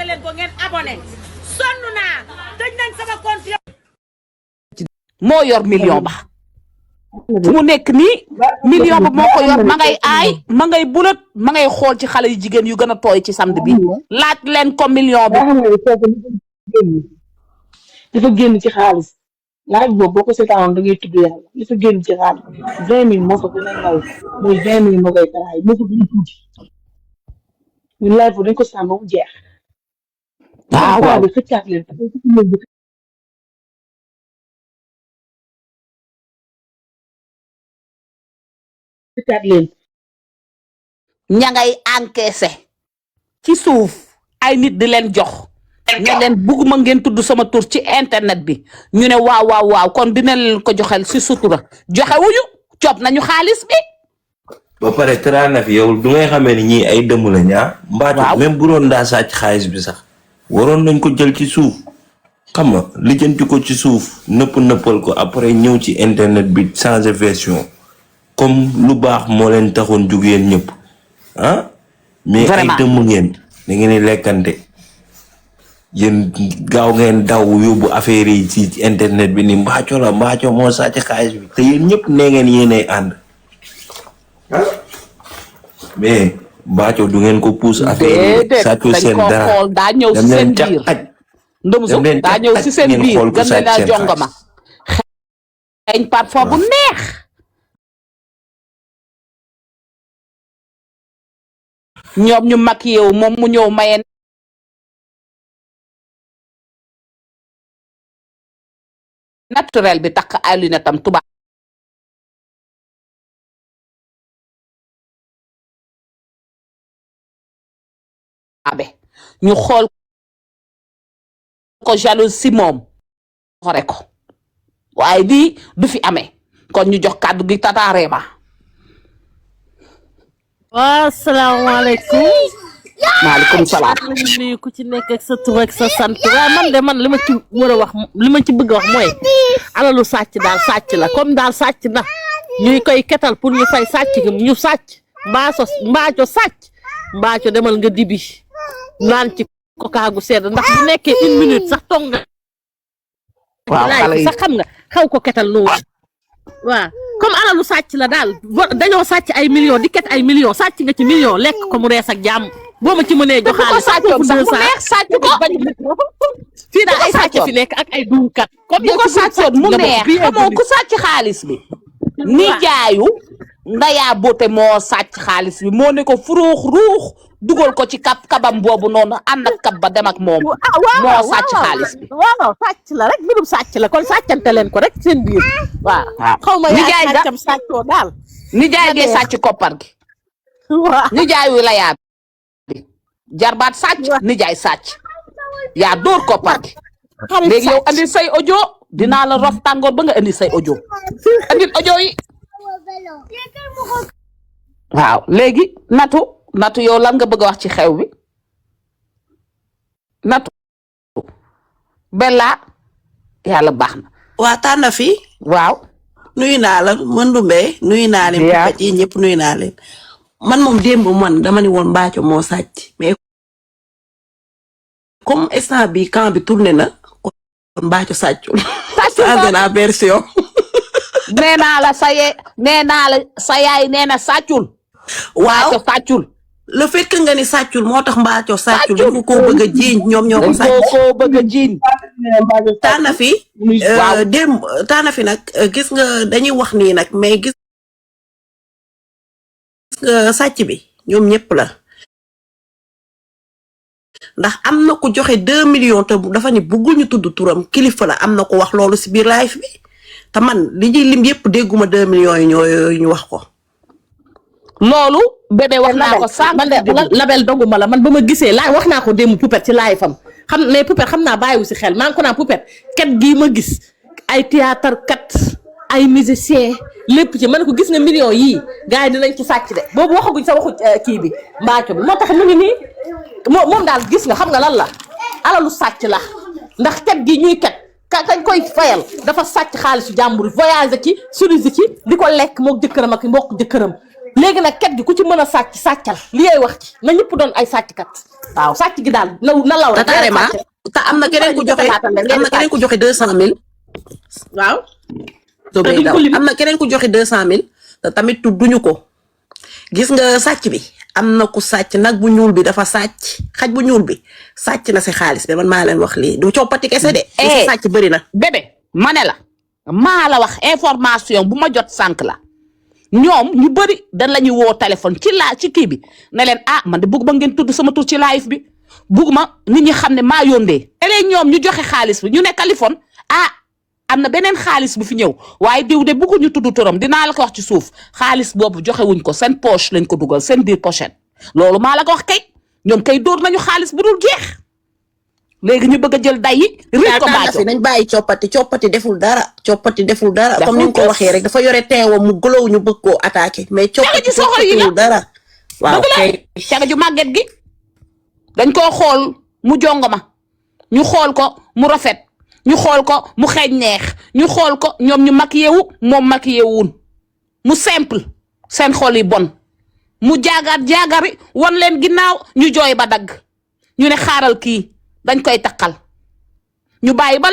leen ko ngeen abonné sonn naa tëj nañ sama compte moo yor million ba fu mu nekk nii million ba moo ko yor ma ngay aay ma ngay bulat ma ngay xool ci xale yu jigéen yu gën a tooy ci samedi bi laaj leen ko million bi dafa génn ci xaalis laaj boobu boo ko seetaanoon da ngay tudd yàlla dafa génn ci xaalis 20 000 moo fa gën a ndaw mooy 20 000 moo koy taraay moo fa gën a tuuti ñun laaj boobu dañ ko sàmm ba mu jeex. waaw waaw bi xëccaat leen xëccaat leen ña ngay encaissé ci suuf ay nit di leen jox ne leen bugguma ngeen tudd sama tur ci internet bi ñu ne waaw waaw waaw kon dina leen ko joxel si sutura joxewuñu coob nañu xaalis bi ba pare tëraa na fi yow du ngay xamee ni ñii ay dëmm la ñaa mbaatu même bu doon daa sàcc xaalis bi sax waroon nañ ko jël ci suuf xam nga lijjanti ko ci suuf nëppal ko après ñëw ci internet bi changer version comme lu baax moo leen taxoon jug yéen ñëpp ah mais ay dëmm ngeen da ngeen di lekkante yéen gaaw ngeen daw yóbbu affaire yi ci internet bi ni mbaaco la mbaaco moo sàcc xaalis bi te yéen ñëpp nee ngeen yéenay ànd mais mbaaco du ngeen ko pousse affaire yi sàccu seen dara xool daa ñëw si seen biir ndum su daa ñëw si seen biir gën leen a jongama xeeñ parfum bu neex ñoom ñu mag yow moom mu ñëw maye naturel bi takk ay lunette am tubaab ñu xool ko jalouse si moom xore ko waaye lii du fi amee kon ñu jox kàddu gi Tata Rema. waaw salaamaaleykum. maaleykum salaam. nuyu ku ci nekk ak sa tur ak sa sant waaye man de man li ma ci war a wax li ma ci bëgg a wax mooy alalu sàcc daal sàcc la comme daal sàcc na ñuy koy ketal pour ñu fay sàcc gi ñu sàcc mbaaco sàcc mbaaco demal nga dibi naan ci coca gu sedd ndax bu nekkee 1 minute sax toog nga. waaw xale yi sax xam nga xaw ko ketal nu waaw comme alalu sàcc la daal dañoo sàcc ay millions di ket ay millions sàcc nga ci millions lekk ko mu rees ak jàmm boo ma ci mënee joxaale sàccoon sax mu neex sàcc ko fii daal ay sàcc fi nekk ak ay duukat comme bu ko sàccoon mu neex xamoo ku sàcc xaalis bi ni jaayu ndayaa boote moo sàcc xaalis bi moo ne ko furuux ruux dugal ko ci kabam boobu noonu ànd ak kab ba dem ak moom moo sàcc xaalis bi waaw sàcc la rek mbirum sàcc la kon sàccante leen ko rek seen biir waaw xaw ma yaay sàccam sàccoo daal ni jaay dee sàcc koppar gi waaw ni jaayu la yaa bi jarbaat sàcc ni jaay sàcc yaa dóor koppar gi léegi yow andi say audio dinaa la rof tàngoor ba nga andi say audio andi audio yi waaw léegi natu yow lan nga bëgg a wax ci xew bi natu Bella yàlla baax na waa tànn fi waaw nuyu naa la man Ndumbé nuyu naa leen puppet yi ñëpp nuyu naa leen man moom démb man dama ni woon mbaaco moo sàcc mais comme instant bi camp bi tourné na kon mbaaco sàccul changé na version nee naa la sa yaay nee na sàccul waaw sàccul le fait que nga ni sàccul moo tax mbaaco sàccul dañ ko bëgg a jiiñ ñoom ñoo ko sàcc koo bëgg a jiiñ tànn fi démb tànn fi nag gis nga dañuy wax nii nag mais gis nga sàcc bi ñoom ñëpp la ndax am na ku joxe 2 millions te dafa ni bëggul ñu tudd turam kilifa la am na ko wax loolu si biir live bi te man li ñuy lim yëpp dégguma 2 millions yi ñu wax ko loolu bébé wax naa ko sànq man de label doguma la man ba ma gisee laay wax naa ko démb Poupette ci laay fam xam mais Poupette xam naa bàyyiwu si xel maa ngi ko naan Poupette kat gii ma gis ay théâtre kat ay musicien lépp ci man ko gis nga millions yii gars yi dinañ ci sàcc de boobu waxaguñ sa waxu kii bi mbaaco bi moo tax mu ngi nii moom daal gis nga xam nga lan la alalu sàcc la ndax kat gi ñuy kat kañ koy fayal dafa sàcc xaalisu jàmbur voyage ci surisi ci di ko lekk mook jëkkëram ak mbokk jëkkëram léegi nag ket gi ku ci mën a sàcc sàccal li ngay wax ci na ñëpp doon ay sàcckat waaw sàcc gi daal na law te rek carrément te am na keneen ku joxe 200 000 waaw so bay daw am na keneen ku joxe 200 000 te tamit tudduñu ko gis nga sàcc bi am na ku sàcc nag bu ñuul bi dafa sàcc xaj bu ñuul bi sàcc na si xaalis bi man maa leen wax lii du coppati kese de si sàcc bëri na bébé ma ne la maa la wax information bu ma jot sànq la ñoom ñu bëri dañ la ñuy woo téléphone ci kii bi ne leen man de bëgg ba ngeen tudd sama tur ci live bi bëgg ma nit ñi xam ne maa yóndee elee ñoom ñu joxe xaalis bi ñu ne Kaliphone am na beneen xaalis bu fi ñëw waaye diw de bëggu ñu tudd turam dinaa la ko wax ci suuf xaalis boobu joxe wuñ ko seen poche lañ ko dugal seen biir pochette loolu maa la ko wax kay ñoom kay dóor nañu xaalis bu dul jeex léegi ñu bëgg a jël day yi riir ko mbaaco nañ bàyyi coppati deful dara comme ni nga ko waxee rek dafa yore teewam mu gëlow ñu bëgg koo attaqué mais coppati deful dara waaw kay caga ju màgget gi dañ koo xool mu jongoma ñu xool ko mu rafet ñu xool ko mu xeeñ neex ñu xool ko ñoom ñu maquillé wu moom maquillé wuun mu simple seen xol yi bon mu jaagari wan leen ginnaaw ñu jooy ba dagg ñu ne xaaral kii dañ koy takkal ñu bàyyi ba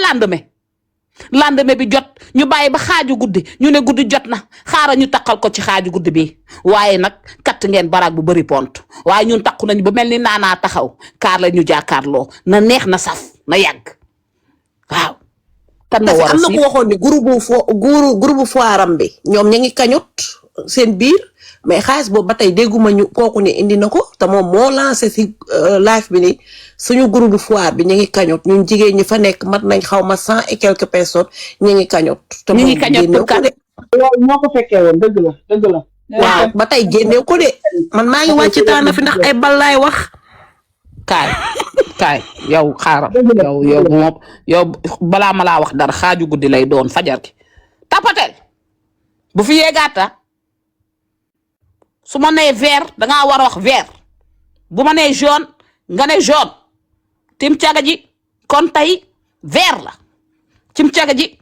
lendemain bi jot ñu bàyyi ba xaaju guddi ñu ne guddi jot na xaaral ñu takkal ko ci xaaju guddi bi waaye nag katt ngeen baraag bu bëri pont waaye ñun takku nañu ba mel ni naanaa taxaw kaar la ñu jaakaarloo na neex na saf na yàgg waaw. kan moo war a am na ku waxoon ni groupe foiram bi ñoom ña ngi kañut seen biir mais xaalis boobu ba tey dégguma ñu kooku ne indi na ko te moom moo lancé si live bi ni suñu groupe foire bi ñu ngi kañut ñun jigéen ñi fa nekk mat nañ xaw ma 100 et quelques personnes ñu ngi kañut. te ñu ngi kañut pour kan ñoo ko fekkee woon dëgg la. waaw ba tey génneew ko de man maa ngi wàcc taana fi ndax ay bal laay wax. kaay yow xaaral yow balaa ma laa wax dara xaaju guddi lay doon fajar gi tapatel bu fi yeegaata su ma nee vert dangaa war a wax vert bu ma nee jaune nga ne jaune tim caga ji kon tey vert la tim caga ji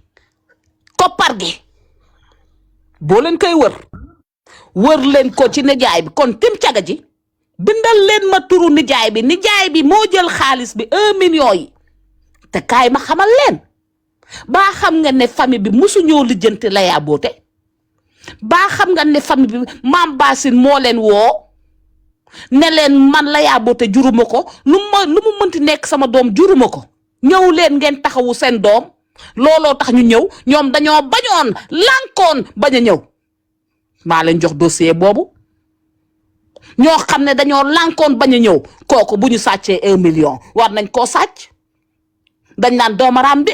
koppar gi boo leen koy wër leen ko ci nijaay bi kon tim caga ji bindal leen ma turu nijaay bi moo jël xaalis bi 1 million yi te kaay ma xamal leen baa xam nga ne famille bi musuñoo lijjanti Laya Boote baa xam nga ne famille bi maam Basine moo leen woo ne leen man Laya Boote juruma ko lu mu mënti nekk sama doom juruma ko ñëw leen ngeen taxawu seen doom looloo tax ñu ñëw ñoom dañoo bañoon lànkoon bañ a ñëw maa leen jox dossier boobu ñoo xam ne dañoo lànkoon bañ a ñëw kooku bu ñu sàccee 1 million war nañ koo sàcc dañ naan doomaraam bi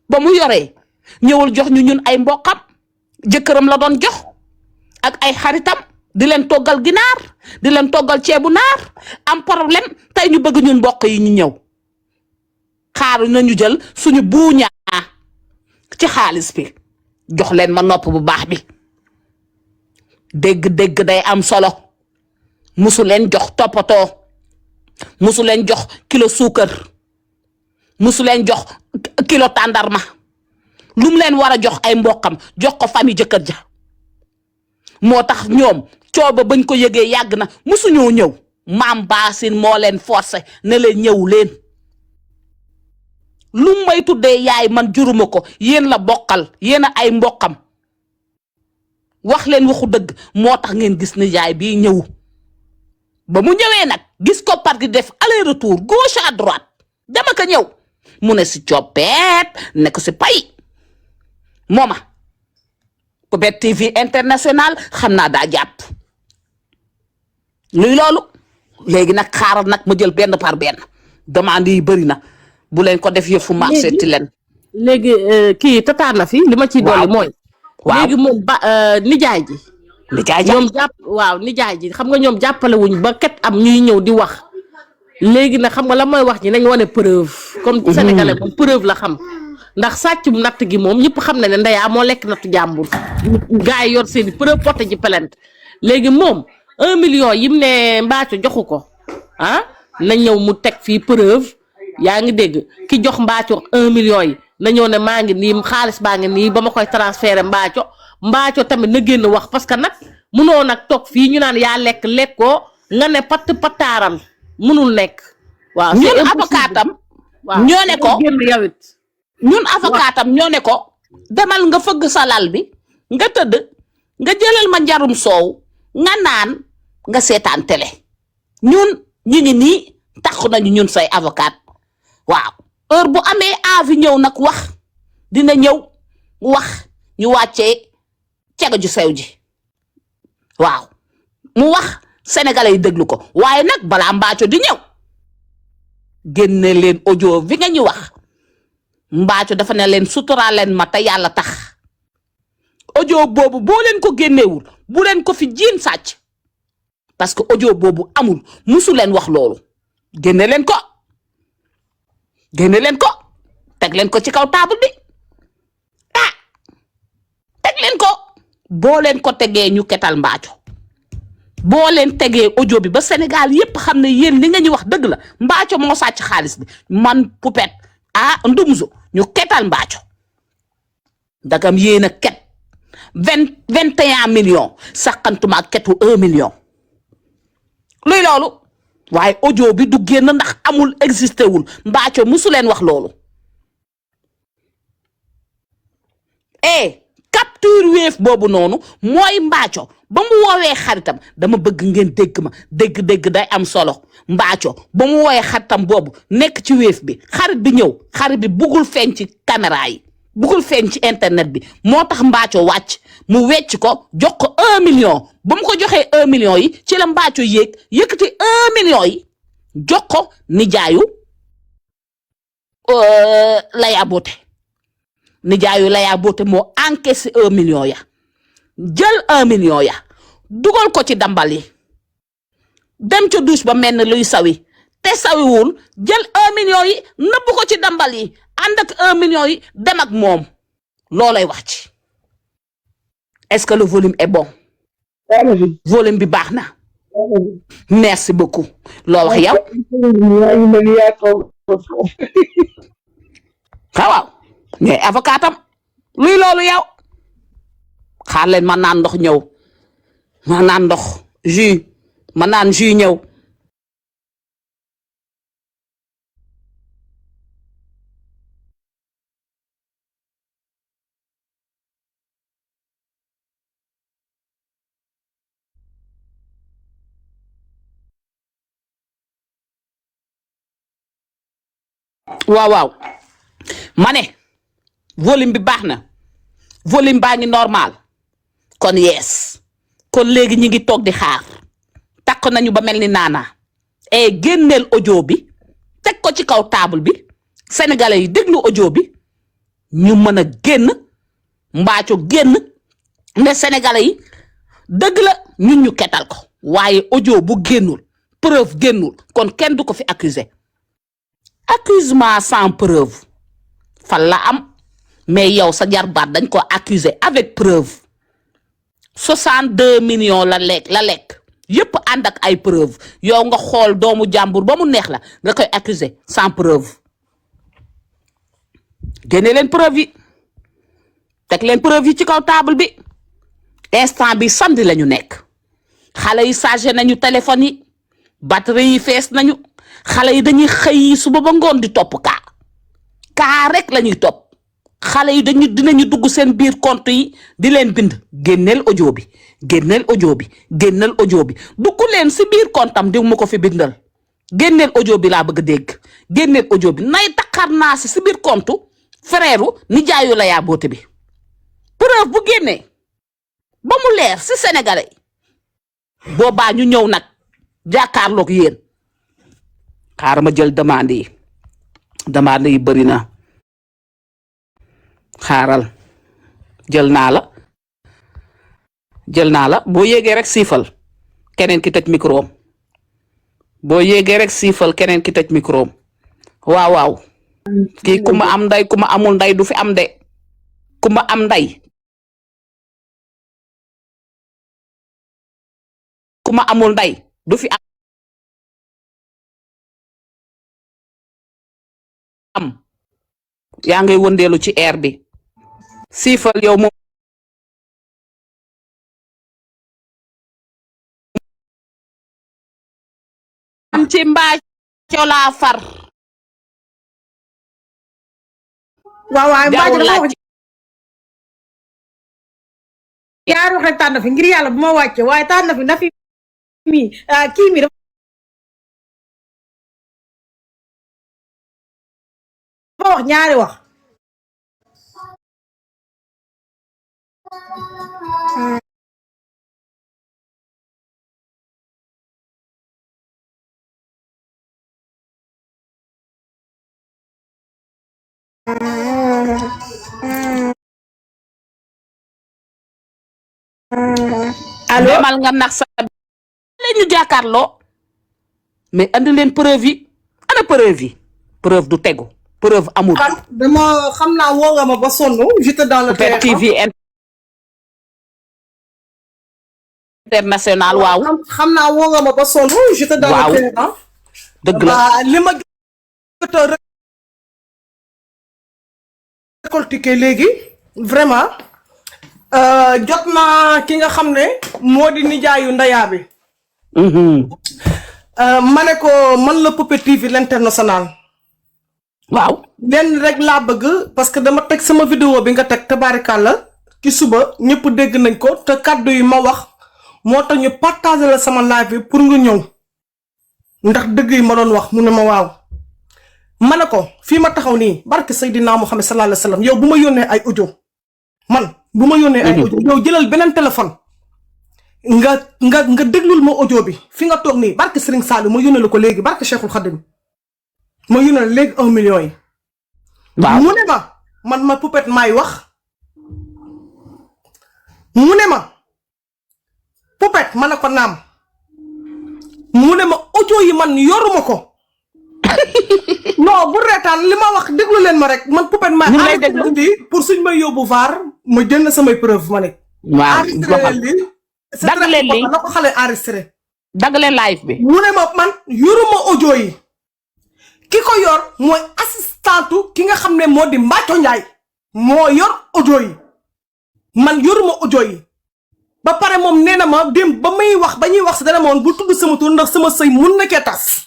ba mu yoree ñëwul jox ñu ñun ay mboqam jëkkëram la doon jox ak ay xaritam di leen toggal ginaar di leen toggal ceebu naar am problème tey ñu bëgg ñun mbokk yi ñu ñëw xaaru nañu jël suñu buuñaa ci xaalis bi jox leen ma nopp bu baax bi dégg day am solo musu leen jox toppatoo musu leen jox kilo suukar musu leen jox kilo tàndarma lu mu leen war a jox ay mbokkam jox ko famille jëkkër ja moo tax ñoom cooba bañ ko yëgee yàgg na musuñoo ñëw maam Basine moo leen forcé ne leen ñëw leen lu may tuddee yaay man juruma ko yéen la bokkal yéen a ay mbokkam wax leen waxu dëgg moo tax ngeen gis ni yaay bii ñëw ba mu ñëwee nag gis ko par di def aller retour gauche à droite dama ko ñëw mu ne si coppeet ne ko si pay mooma Poupette TV international xam naa daa jàpp luy loolu léegi nag xaaral nag ma jël benn par benn demande yi bëri na bu leen ko def yëfu marché ti leen léegi kii tataan na fi li ma ciy dolli mooy léegi moom nijaay ji ñoom nijaay ji xam nga ñoom jàppale wuñ ba ket am ñuy ñëw di wax léegi nag xam nga la mooy wax ji nañ wane preuve comme sénégalais moom preuve la xam ndax sàccum natt gi moom ñëpp xam na ne Ndeya moo lekk nattu jàmbur gars yi yor seen i preuve porté ji plainte léegi moom 1 million yim ne Mbaaco joxu ko na ñëw mu teg fii preuve yaa ngi dégg ki jox Mbaaco 1 million yi na ñëw ne maa ngi nii xaalis baa ngi nii ba ma koy transféré Mbaaco tamit na génn wax parce que nag munoo nag toog fii ñu naan yaa lekk lekkoo nga ne patt pataaral munul nekk. waaw ñun avocatam ñoo ne ko génn yawit ñun avocatam ñoo ne ko demal nga fëgg sa lal bi nga tëdd nga jëlal ma njarum soow nga naan nga seetaan télé ñun ñu ngi nii taxu nañu ñun say avocat waaw heure bu amee avi ñëw nag wax dina ñëw wax ñu wàccee cega ju sew ji waaw mu wax sénégalais yi déglu ko waaye nag balaa mbaaco di ñëw génne leen audio bi nga ñu wax mbaaco dafa ne leen sutura leen ma te yàlla tax audio boobu boo leen ko génnewul bu leen ko fi jiin sàcc parce que audio boobu amul musu leen wax loolu génne leen ko teg leen ko ci kaw table bi teg leen ko boo leen ko tegee ñu ketal mbaaco boo leen tegee audio bi ba Sénégal yépp xam ne yéen li nga ñu wax dëgg la mbaaco moo sàcc xaalis bi man Poupette Ndumzo ñu ketal mbaaco ndagam yéen a ket 21 millions sàqantuma ketu 1 million luy loolu waaye audio bi du génn ndax amul existé wul mbaaco musu leen wax loolu capture Wave boobu noonu mooy mbaaco ba mu woowee xaritam dama bëgg ngeen dégg ma dégg day am solo mbaaco ba mu woowee xaritam boobu nekk ci Wave bi xarit bi ñëw xarit bi buggul feeñ ci caméra yi buggul feeñ ci internet bi moo tax mbaaco wàcc mu wecc ko jox ko 1 million ba mu ko joxee 1 million yi ci la mbaaco yëkkati 1 million yi jox ko nijaayu Laya Boote nijaayu Laya Boote moo encaissé 1 million ya jël 1 million ya dugal ko ci dambal yi dem ca douche ba mel ni luy sawi te sawiwul jël 1 million yi nëbb ko ci dambal yi ànd ak 1 million yi dem ak moom loolay wax ci est-ce que le volume est bon volume bi baax na merci beaucoup loo wax yow waaw ñooy avocatam luy loolu yow xaar leen ma naan ndox ñëw ma naan ndox jus ma naan jus ñëw waaw ma ne volume bi baax na volume baa ngi normal kon yees kon léegi ñi ngi toog di xaar takk nañu ba mel ni naana génneel audio bi teg ko ci kaw table bi sénégalais yi déglu audio bi ñu mën a génn mbaaco génn ne sénégalais yi dëgg la ñun ñu ketal ko waaye audio bu génnul preuve génnul kon kenn du ko fi accuser accusement sans preuve fan la am mais yow sa jarbaat dañ ko accuser avec preuve 62 millions la lekk yépp ànd ak ay preuve yow nga xool doomu jàmbur ba mu neex la nga koy accuser sans preuve génne leen preuve yi teg leen preuve yi ci kaw table bi instant bi samedi la ñu nekk xale yi chargé nañu téléphone yi batterie yi fees nañu xale yi dañuy xëy suba ba ngoon di topp kaa rek la ñuy topp xale yi dinañu dugg seen biir compte yi di leen bind génneel audio bi génneel audio bi génneel audio bi dugg leen si biir compte am diw ma ko fi bindal génneel audio bi laa bëgg a dégg génneel audio bi nay taxar naa si biir compte frère nijaayu Laya Boote bi preuve bu génnee ba mu leer si sénégalais boobaa ñu ñëw nag jàkkaarloog yéen xaaral ma jël demande yi bëri na xaaral jël naa la boo yéegee rek siifal keneen ki tëj micro am boo yéegee rek siifal keneen ki tëj micro am waaw kii ku ma am nday ku ma amul nday du fi am de ku ma am nday ku ma amul nday du fi am yaa ngay wëndeelu ci air bi siifal yow moom man ci mbaaco laa far. waaw waaw jarul Mbacke dama laaj. wax ñaari wax rek tànn fi ngir yàlla bu ma wàcce waaye tànn fi na fi mi kii mi dafa wax ñaari wax. allo demal nga nax sa leen ñu jàkkaarloo mais andi leen preuve yi ana preuve yi preuve du tegu preuve amul. dama xam naa woo nga ma ba sonn j'étais dans le Poupette terrain. TV international waaw. xam naa woo nga ma ba sonn j'étais dans Waaw. le terrain. dëgg la li ma jot a récolté léegi vraiment jot naa ki nga xam ne moo di nijaayu ndayaa bi ma ne ko man la Poupette TV l'international waaw. lenn rek laa bëgg parce que dama teg sama vidéo bi nga teg tabaarikàlla ci suba ñëpp dégg nañ ko te kàddu yi ma wax moo tax ñu partager la sama live bi pour nga ñëw ndax dëgg yi ma doon wax mu ne ma waaw ma ne ko fii ma taxaw nii barke Seydina Muhammad sallallahu alayhi wa sallam yow bu ma yónnee ay audio man bu ma yónnee ay audio yow jëlal beneen téléphone nga déglul ma audio bi fi nga toog nii barke Serigne Saliou ma yónnee la ko léegi barke Cheikhul Khadim ma yónnee la léegi 1 million yi. waaw mu ne ma man Poupette maay wax mu ne ma Poupette ma ne ko naam mu ne ma audio yi man yoruma ko non bu reetaan li ma wax déglu leen ma rek man Poupette maay ñu lay déglu enregistré pour suñ may yóbbu vaar ma jënd samay preuve ma ne. waaw enregistré lii dagg leen lii na ko xale enregistré. dagg leen live bi. mu ne ma man yoruma audio yi ki ko yor mooy assistantu ki nga xam ne moo di Mbacco Ndiaye moo yor audio yi man yoruma audio yi ba pare moom nee na ma dem ba muy wax ba ñuy wax si dana ma woon bu tudd sama tur ndax sama sëy mun na cee tas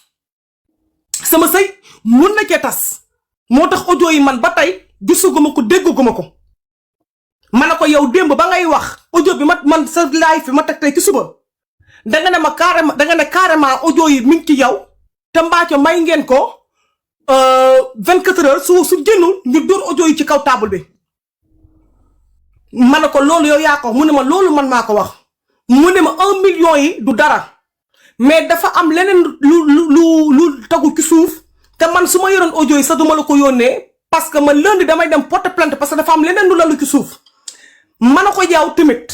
sama sëy mun na cee tas moo tax audio yi man ba tey gisuguma ko dégguguma ko ma ne ko yow démb ba ngay wax audio bi man sa live fi ma teg tey ci suba danga ne ma carrément danga ne carrément audio yi mi ngi ci yow te Mbacco may ngeen ko 24 heures su jënul ñu dóor audio yi ci kaw table bi ma ne ko loolu yow yaa ko mu ne ma loolu man maa ko wax mu ne ma 1 million yi du dara mais dafa am leneen lu tagu ci suuf te man su ma yoroon audio yi sax duma la ko yónnee parce que man lundi damay dem porter plainte parce que dafa am leneen lu lalu ci suuf ma ne ko yow tamit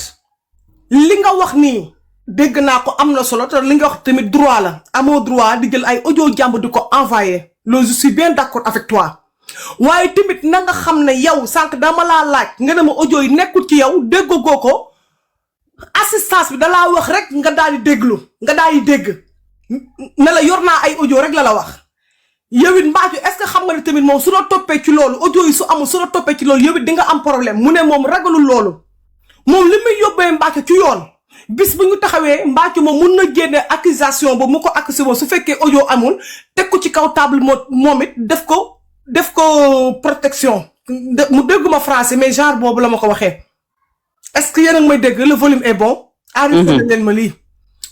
li nga wax nii dégg naa ko am na solo te li nga wax tamit droit la amoo droit di jël ay audio jàmb di ko envoyé loolu je suis bien d'accord avec toi waaye tamit na nga xam ne yow sànq dama laa laaj nga ne ma audio yi nekkul ci yow déggoo ko assistance bi dalaa wax rek nga daal di déglu nga daal di dégg ne la yor naa ay audio rek la wax yow it Mbacco est-ce que xam nga ne tamit moom su la toppee ci loolu audio yi su amul su la toppee ci loolu yow it di nga am problème mu ne moom ragalul loolu moom li muy yóbbee Mbacco ci yoon bis bu ñu taxawee Mbacco moom mun na génne accusation boobu mu ko accusé woon su fekkee audio amul teg ko ci kaw table moom it def ko protection mu dégguma français mais genre boobu la ma ko waxee est-ce que yéen a ngi may dégg le volume est bon. arrêté leen ma lii.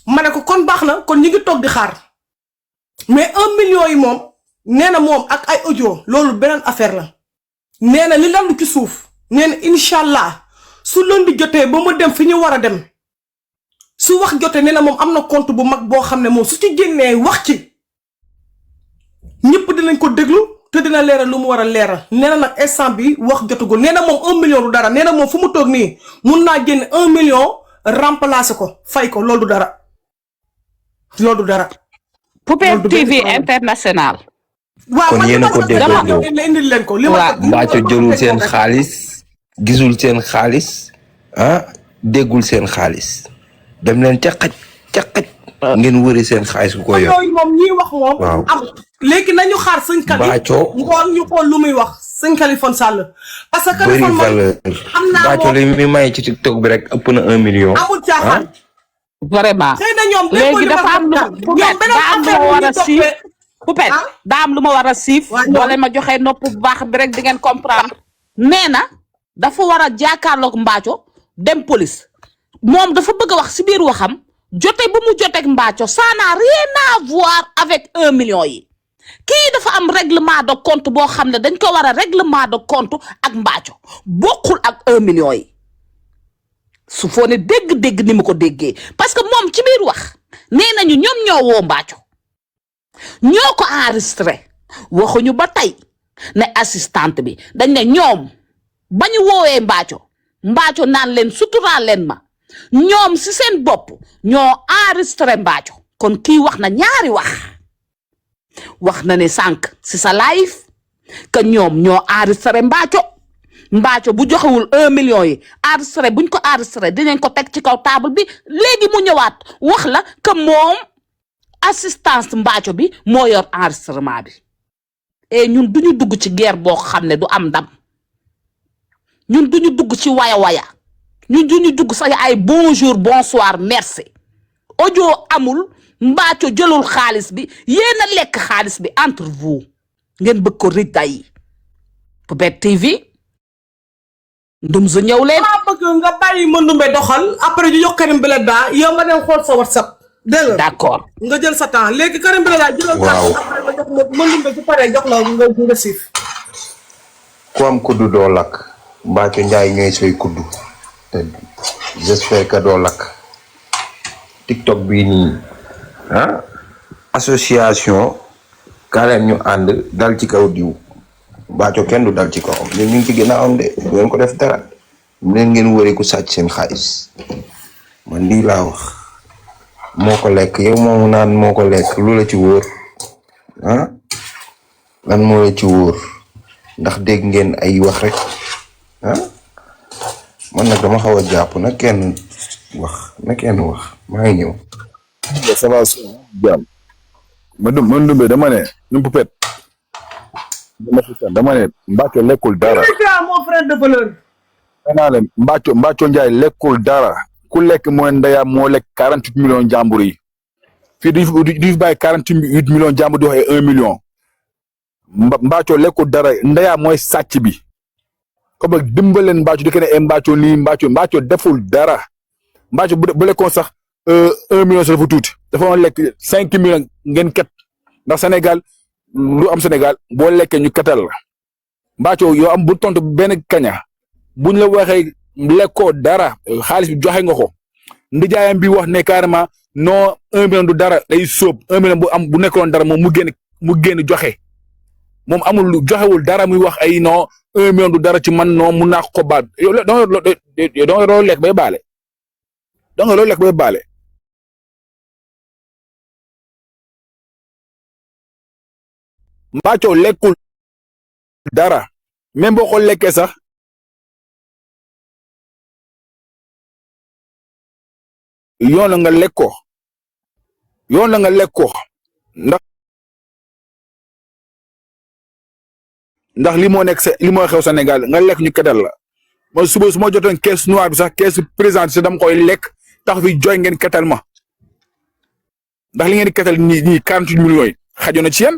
ma ne ko kon baax na kon ñu ngi toog di xaar mais 1 million yi moom nee na moom ak ay audio loolu beneen affaire la nee na li landu ci suuf nee na incha allah su lundi jotee ba mu dem fi ñu war a dem su wax jotee nee na moom am na compte bu mag boo xam ne moom su ci génnee wax ci ñëpp dinañ ko déglu te dina leeral lu mu war a leeral nee na nag instant bi wax jotagul nee na moom 1 million du dara nee na moom fu mu toog nii mun naa génn 1 million remplacer ko fay ko loolu du dara loolu du dara. Poupette TV international. kon yéen a ko déggoo ñëw indil leen ko li ma Mbacco jëlul seen xaalis gisul seen xaalis déggul seen xaalis dem leen ca xaj ngeen wëri seen xaalis bu ko yor yooyu moom ñiy wax moom. waaw am léegi nañu xaar sëñ Kali. Mbacco ñu xool lu muy wax sëñ Kaliphone Sall. parce que bëri Kaliphone valeur xam naa Mbacco li mi may ci TikTok bi rek ëpp na 1 million. amul caaxaan vraiment xëy na ñoom léegi dafa am lu daa am lu ma war a siif Poupette daa am lu ma war a siif boo leen ma joxee nopp bu baax bi rek di ngeen comprendre nee na dafa war a jàkkaarloog Mbathio dem police moom dafa bëgg a wax si biir waxam jote bu mu joteeg Mbathio ça n'a rien à voir avec 1 million yi kii dafa am règlement de compte boo xam ne dañ ko war a règlement de compte ak Mbathio bokkul ak 1 million yi su foo ne dégg-dégg ni mu ko déggee parce que moom ci biir wax nee nañu ñoom ñoo woo Mbathio ñoo ko enregistré waxuñu ba tey ne assistante bi dañ ne ñoom ba ñu woowee Mbathio naan leen suturaal leen ma ñoom si seen bopp ñoo enregistré Mbathio kon kii wax na ñaari wax na ne sànq si sa live que ñoom ñoo enregistré Mbathio bu joxewul 1 million yi enregistré buñ ko enregistré dinañ ko teg ci kaw table bi léegi mu ñëwaat wax la que moom assistance Mbathio bi moo yor enregistrement bi et ñun duñu dugg ci guerre boo xam ne du am ndam ñun duñu dugg ci waya ñun duñu dugg sax ay bonjour bonsoir merci audio amul Mbathio jëlul xaalis bi yéen a lekk xaalis bi entre vous ngeen bëgg ko ritay Poupette TV ndum sa ñëw leen maa bëgg nga bàyyi Mandumbe doxal après ñu jox Karim Beleda yow nga dem xool sa WhatsApp dégg nga d'accord nga jël sa temps léegi Karim Beleda jëlal waaw après nga jox Mandumbe su paree jox la nga siif ku am kuddu doo lakk Mbathio Ndiaye ñooy sooy kuddu te j'espère que doo lakk TikTok bii nii association kaa leen ñu ànd dal ci kaw diw Mbathio kenn du dal ci kawam ñun ñu ngi ci ginnaawam de du ngeen ko def dara mu leen ngeen wëree ku sàcc seen xaalis man lii laa wax moo ko lekk yow moomu naan moo ko lekk lu la ci wóor lan moo la ci wóor ndax dégg ngeen ay wax rek man nag dama xaw a jàpp na kenn wax maa ngi ñëw. ça va jàmm man Dumbe dama ne ñu Poupette dama ne Mbathio lekkul dara mon frère de valeur danaa leen Mbathio Ndiaye lekkul dara ku lekk mooy ndeyam moo lekk 48 millions jàmbur yi fii duñu fi bàyyi 48 millions jàmbur di wax 1 million Mbathio lekkul dara ndeyam mooy sàcc bi comme nag dimbaleen Mbathio di ko ne Mbathio nii Mbathio deful dara Mbathio bu lekkoon sax 1 million sax dafa tuuti dafa woon lekk 5 millions ngeen ket ndax Sénégal lu am Sénégal boo lekkee ñu ketal la Mbathio yow am bu tontu benn kaña buñ la waxee lekkoo dara xaalis bi joxe nga ko ndijaayam bi wax ne carrément non 1 million du dara day sóob 1 million bu nekkoon dara moom mu génn joxe moom amul joxewul dara muy wax ay non 1 million du dara ci man non mun naa ko baal yow danga loolu lekk bay baale Mbathio lekkul dara même boo ko lekkee sax yoon la nga lekk ko ndax li moo xew Sénégal nga lekk ñu ketal la man suba su ma jotoon caisse noire bi sax caisse présente si dama koy lekk tax fi jooy ngeen ketal ma ndax li ngeen di ketal ñii 48 millions yi xajoon na ci yéen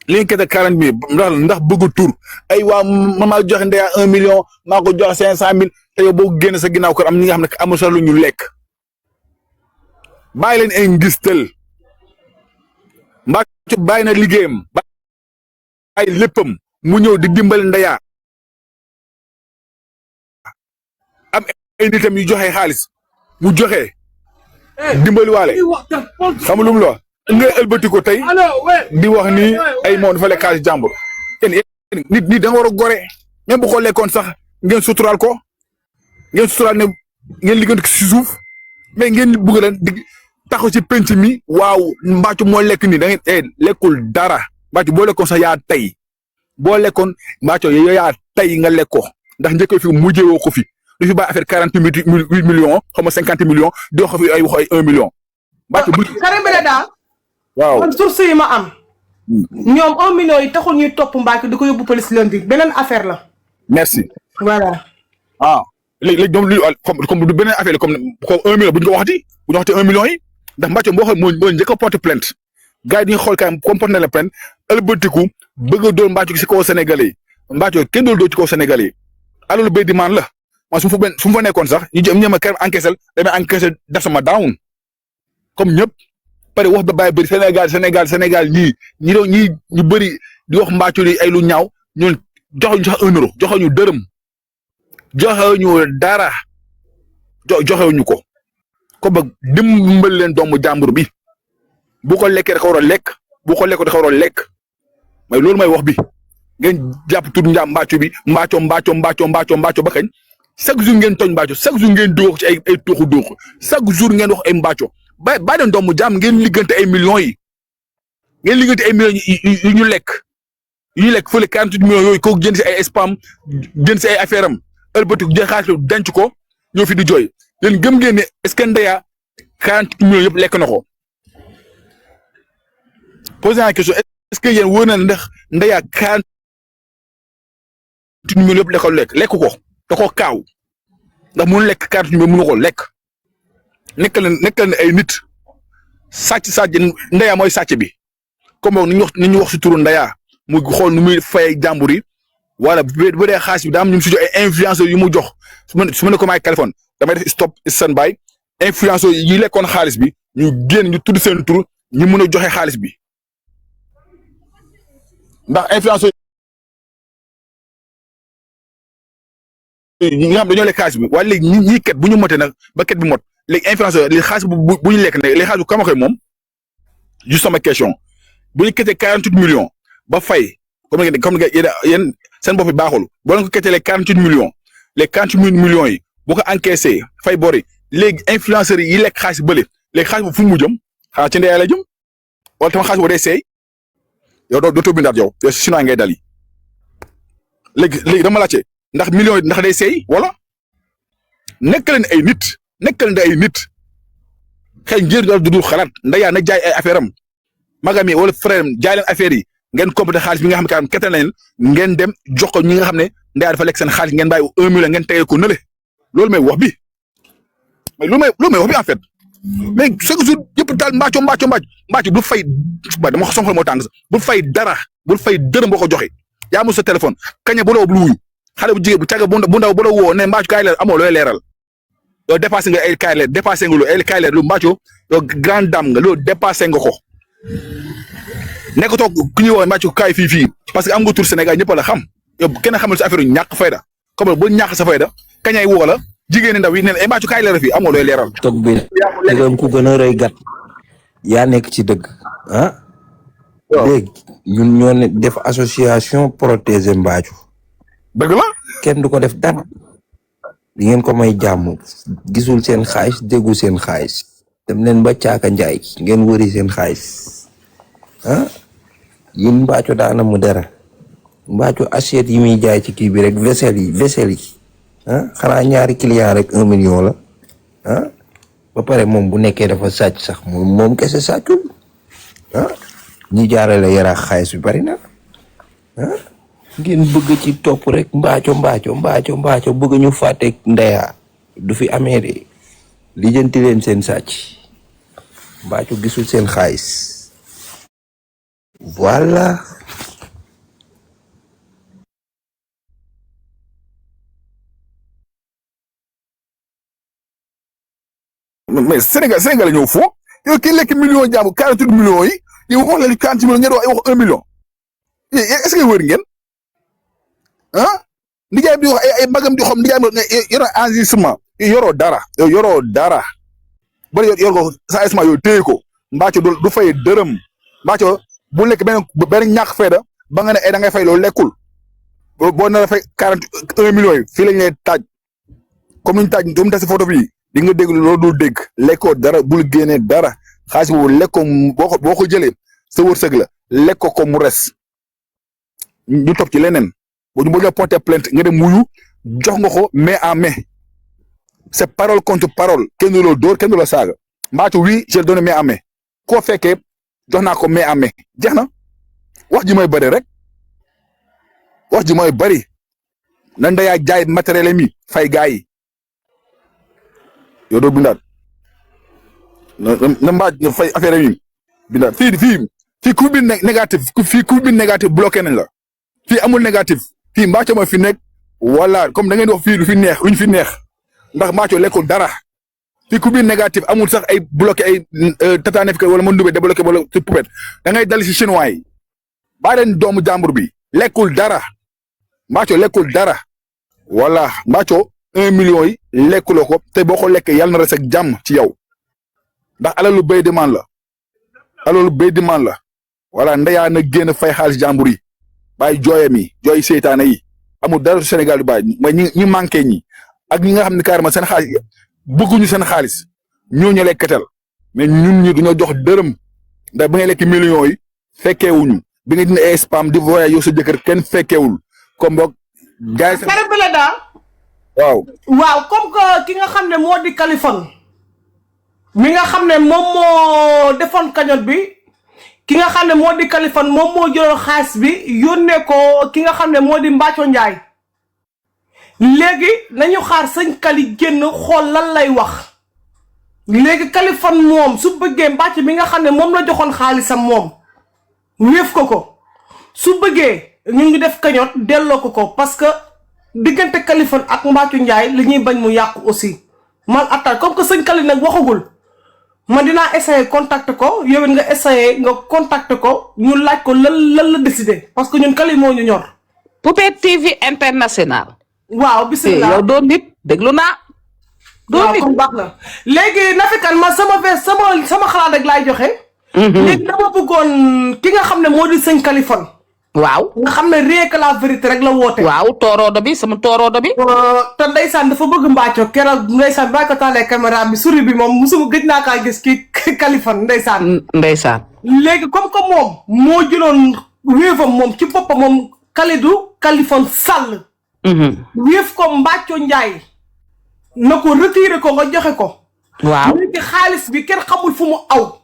li ngeen ketal 40 millions ndax bëgg tur ay waa maa joxe ndeya 1 million maa ko joxe 500 000 te yow boo génn sa ginnaaw kër am ñi nga xam ne amul sax lu ñu lekk bàyyi leen ay ngistal Mbathio bàyyi na liggéeyam bàyyi léppam mu ñëw di dimbali ndeya am ay nitam yu joxe xaalis mu joxe dimbali waale xam lu mu la nga ëlbati ko tey di wax ni ay moom dafa lekk xaalis jàmbur nit da nga war a gore même bu ko lekkoon sax ngeen suturaal ko ne ngeen liggéey ci suuf mais ngeen bëgg leen di taxaw ci penc mi waaw Mbathio moo lekk nii da ngeen lekkul dara Mbathio boo lekkoon sax yaa tey boo lekkoon Mbathio yow yaa tey nga lekk ko ndax njëkkee fi mujjee woo ko fi du fi bàyyi affaire 48 millions xaw ma 50 millions di wax fi ay 1 million. Mbathio bu Karim Beleda waaw man source yi ma am ñoom 1 million yi taxul ñuy topp Mbathio di ko yóbbu police lundi beneen affaire la. merci. voilà. léegi ñoom comme du beneen affaire la comme 1 million bu ñu ko waxati bu ñu waxte 1 million yi ndax Mbathio boo xam moo njëkk a porter plainte gars yi dañuy xool kaay comme porté na la plainte ëlbatiku bëgg a dóor Mbathio si kaw Sénégalais yi Mbathio kenn dool dóor ci kaw Sénégalais yi alalu béy di maan la man su ma fa nekkoon sax ñu jëm a kër encaissé damay encaissé def sama down comme ñëpp pare wax ba bàyyi bëri Sénégal ñu bëri di wax Mbathio li ay lu ñaaw ñun joxuñu sax 1 euro joxuñu dërëm joxewuñu dara joxewuñu ko ba dimbal leen doomu jàmbur bi bu ko lekkee dafa war a lekk bu ko lekkee dafa war a lekk mais loolu mooy wax bi ngeen jàpp tur Mbathio bi Mbathio ba kañ chaque jour ngeen tooñ Mbathio chaque jour ngeen dóor ci ay tuuxu dóoxu chaque jour ngeen wax ay Mbathio ba leen doomu jàmm ngeen liggante ay millions yi ngeen liggante ay millions yu ñu lekk fële 48 millions yooyu kooku jënd si ay spam jënd si ay affaire am ëlbatiku jël xaalis denc ko ñëw fi di jooy leen gëm ngeen ne est-ce que Ndeya 48 millions yëpp lekk na ko posé la question est-ce que yéen wóor na ndax Ndeya 48 millions yëpp lekk ko da koo kaaw ndax mënu lekk 48 millions mënu ko lekk nekkal na ay nit sàcc Ndeya mooy sàcc bi comme ni ñu wax si turu Ndeya mu xool nu muy fay jàmbur yi wala bu dee xaalis bi daa am ñu si jox ay influenceurs yu mu jox su ma ne ko may téléphone damay def stop stand by influenceurs yi lekkoon xaalis bi ñu génn ñu tudd seen tur ñu mën a joxe xaalis bi ndax influenceurs yi nga xam dañoo lekk xaalis bi waaye léegi ñii ket bu ñu motee nag ba ket bi mot léegi influenceurs léegi xaalis bu ñu lekk nag léegi xaalis bu kama koy moom juste sama question bu ñu ketee 48 millions ba fay comme yéen seen bopp bi baaxul boo leen ko ketee les 48 millions les 48 millions yi bu ko encaissé fay bori léegi influenceurs yi lekk xaalis bële léegi xaalis bu fu mu jëm xanaa ci Ndeya la jëm wala tamit xaalis bu dee seey yow dootoo bindaat yow sinon ngay dali léegi dama laajte ndax millions yi ndax day seey wala nekk leen ay nit xëy njëriñ daal dudul xalaat Ndeya na jaay ay affaire am magam yi wala frère am jaay leen affaire yi ngeen complété xaalis bi nga xam ne kete na leen ngeen dem jox ko ñi nga xam ne Ndeya dafa lekk seen xaalis ngeen bàyyi 1 million ngeen tegee ko nële loolu may wax bi mais loolu may wax bi en fait mais chaque jour yëpp daal Mbathio bu fay dama ko soxla moo tàng sax bu fay dara bul fay dërëm boo ko joxe yaa mu sa téléphone kaña bu la lu wuyu xale bu jigéen bu càgg bu ndaw bu la woo ne Mbathio kaay leer amoo looy leeral yow dépassé nga ay kaay leer dépassé nga lu ay kaay leer lu Mbathio yow grande dame nga loolu dépassé nga ko nekkatoo ku ñuy wax Mbathio kaay fii parce que am nga tur Sénégal ñëpp la xam yow kenn xamul si affaire yu ñàkk fayda comme bu ñàkk sa fayda kañay woo la jigéen ndaw yi ne ay Mbathio kaay leer fii amoo looy leeral. toog bi dëggam ku gën a rëy gat yaa nekk ci dëgg ah. léegi ñun ñoo ne def association protéger Mbathio. dëgg la. kenn du ko def dara. di ngeen ko may jàmm gisul seen xaalis déggu seen xaalis. dem leen ba caaka njaay ngeen wëri seen xaalis ah yéen Mbathio daana mu dara Mbathio assiette yi muy jaay ci kii bi rek vaisselle yi ah xanaa ñaari client rek 1 million la ah ba pare moom bu nekkee dafa sàcc sax moom kese sàccul ah ñi jaarale yaraax xaalis bi bari na ah ngeen bëgg ci topp rek Mbathio bëgg ñu fàtte Ndeya du fi amee de lijjanti leen seen sàcc Mbathio gisul seen xaalis voilà. mais Sénégal la ñëw foo yow kii lekk million jàmm 48 millions yi yow wax leen 40 millions ngeen wax 1 million est-ce que wër ngeen ah nijaay bi wax ay magam di xam nijaay bi yoroo enregistrement yoroo dara ba yor ko sa esma yow téye ko Mbathio du fay dërëm Mbathio bu lekk benn ñàkk fayda ba nga ne da ngay fay loolu lekkul boo nar a fay 41 millions yi fii lañ lay taaj comme ni ñu taaj doomu tas photo bi di nga dégg loolu dul dégg lekkoo dara bul génnee dara xaalis boobu lekkoo boo ko jëlee sa wërsëg la lekkoo ko mu res ñu topp ci leneen boo ñu porter plainte nga dem muyu jox nga ko main en main c'est parole contre parole kenn du la dóor kenn du la saaga Mbathio oui j'ai donné main en main koo fekkee jox naa ko main en main jeex na wax ji mooy bëri rek wax ji mooy bëri na Ndeya jaay matériel mi fay gars yi yow doo bindaat na mbaaj na fay affaire yi binda fii ku bi négatif fii ku bi négatif bloqué nañ la fii amul négatif fii mbaaco ma fi nekk wala comme da ngeen di wax fii lu fi neex luñ fi neex ndax mbaaco lekkul dara fii ku bi négatif amul sax ay bloqué ay tataane fi wala mën dubee débloqué wala ci poubelle da ngay dal si chinois yi baa leen doomu jàmbur bi lekkul dara mbaaco lekkul dara wala mbaaco 1 million yi lekkuloo ko te boo ko lekkee yàlla na res ak jàmm ci yow ndax alalu béy demande la wala ndeyaa na génn fay xaalis jàmbur yi bàyyi jooyam yi jooy seytaane yi amul dara su Sénégal yu bàyyi mooy ñi manqué ñi ak ñi nga xam ne carrément seen xaalis bëgguñu seen xaalis ñooñu lekkatal mais ñun ñi duñoo jox dërëm ndax ba ngay lekk millions yi fekkeewuñu bi nga dina ay spam di voyage yow sa jëkkër kenn fekkeewul comme boog gars yi Karim Bleda waaw comme que ki nga xam ne moo di Kaliphone mi nga xam ne moom moo defoon cagnotte bi ki nga xam ne moo di Kaliphone moom moo jëloon xaalis bi yónnee ko ki nga xam ne moo di Mbathio Ndiaye léegi nañu xaar sëñ Kali génn xool lan lay wax léegi Kaliphone moom su bëggee Mbathio mi nga xam ne moom la joxoon xaalisam moom wéef ko su bëggee ñu ngi def cagnotte delloo ko parce que diggante Kaliphone ak Mbathio Ndiaye li ñuy bañ mu yàqu aussi man attaque comme que sëñ Kali nag waxagul man dinaa essayer contacter ko yow nga essayer nga contacter ko ñu laaj ko lan la décider parce que ñun Kali moo ñu ñor. Poupette TV international. waaw bisimilah yow doon nit déglu naa. doon nit kon baax na léegi Nafi Kane man sama xalaat rek laay joxe. léegi dama bëggoon ki nga xam ne moo di sëñ Kaliphone. waaw nga xam ne rien que la vérité rek la woote. waaw tooroodo bi sama tooroodo bi. te ndeysaan dafa bëgg Mbathio keroog ndeysaan baa ko taalee caméra bi suri bi moom musuma gëj naa kaa gis ki Kaliphone ndeysaan. léegi comme que moom moo jëloon wéefam moom ci boppam moom Kalidou Kaliphone Sall. wéef ko Mbathio Ndiaye. na ko retiré ko nga joxe ko. waaw léegi xaalis bi kenn xamul fu mu aw.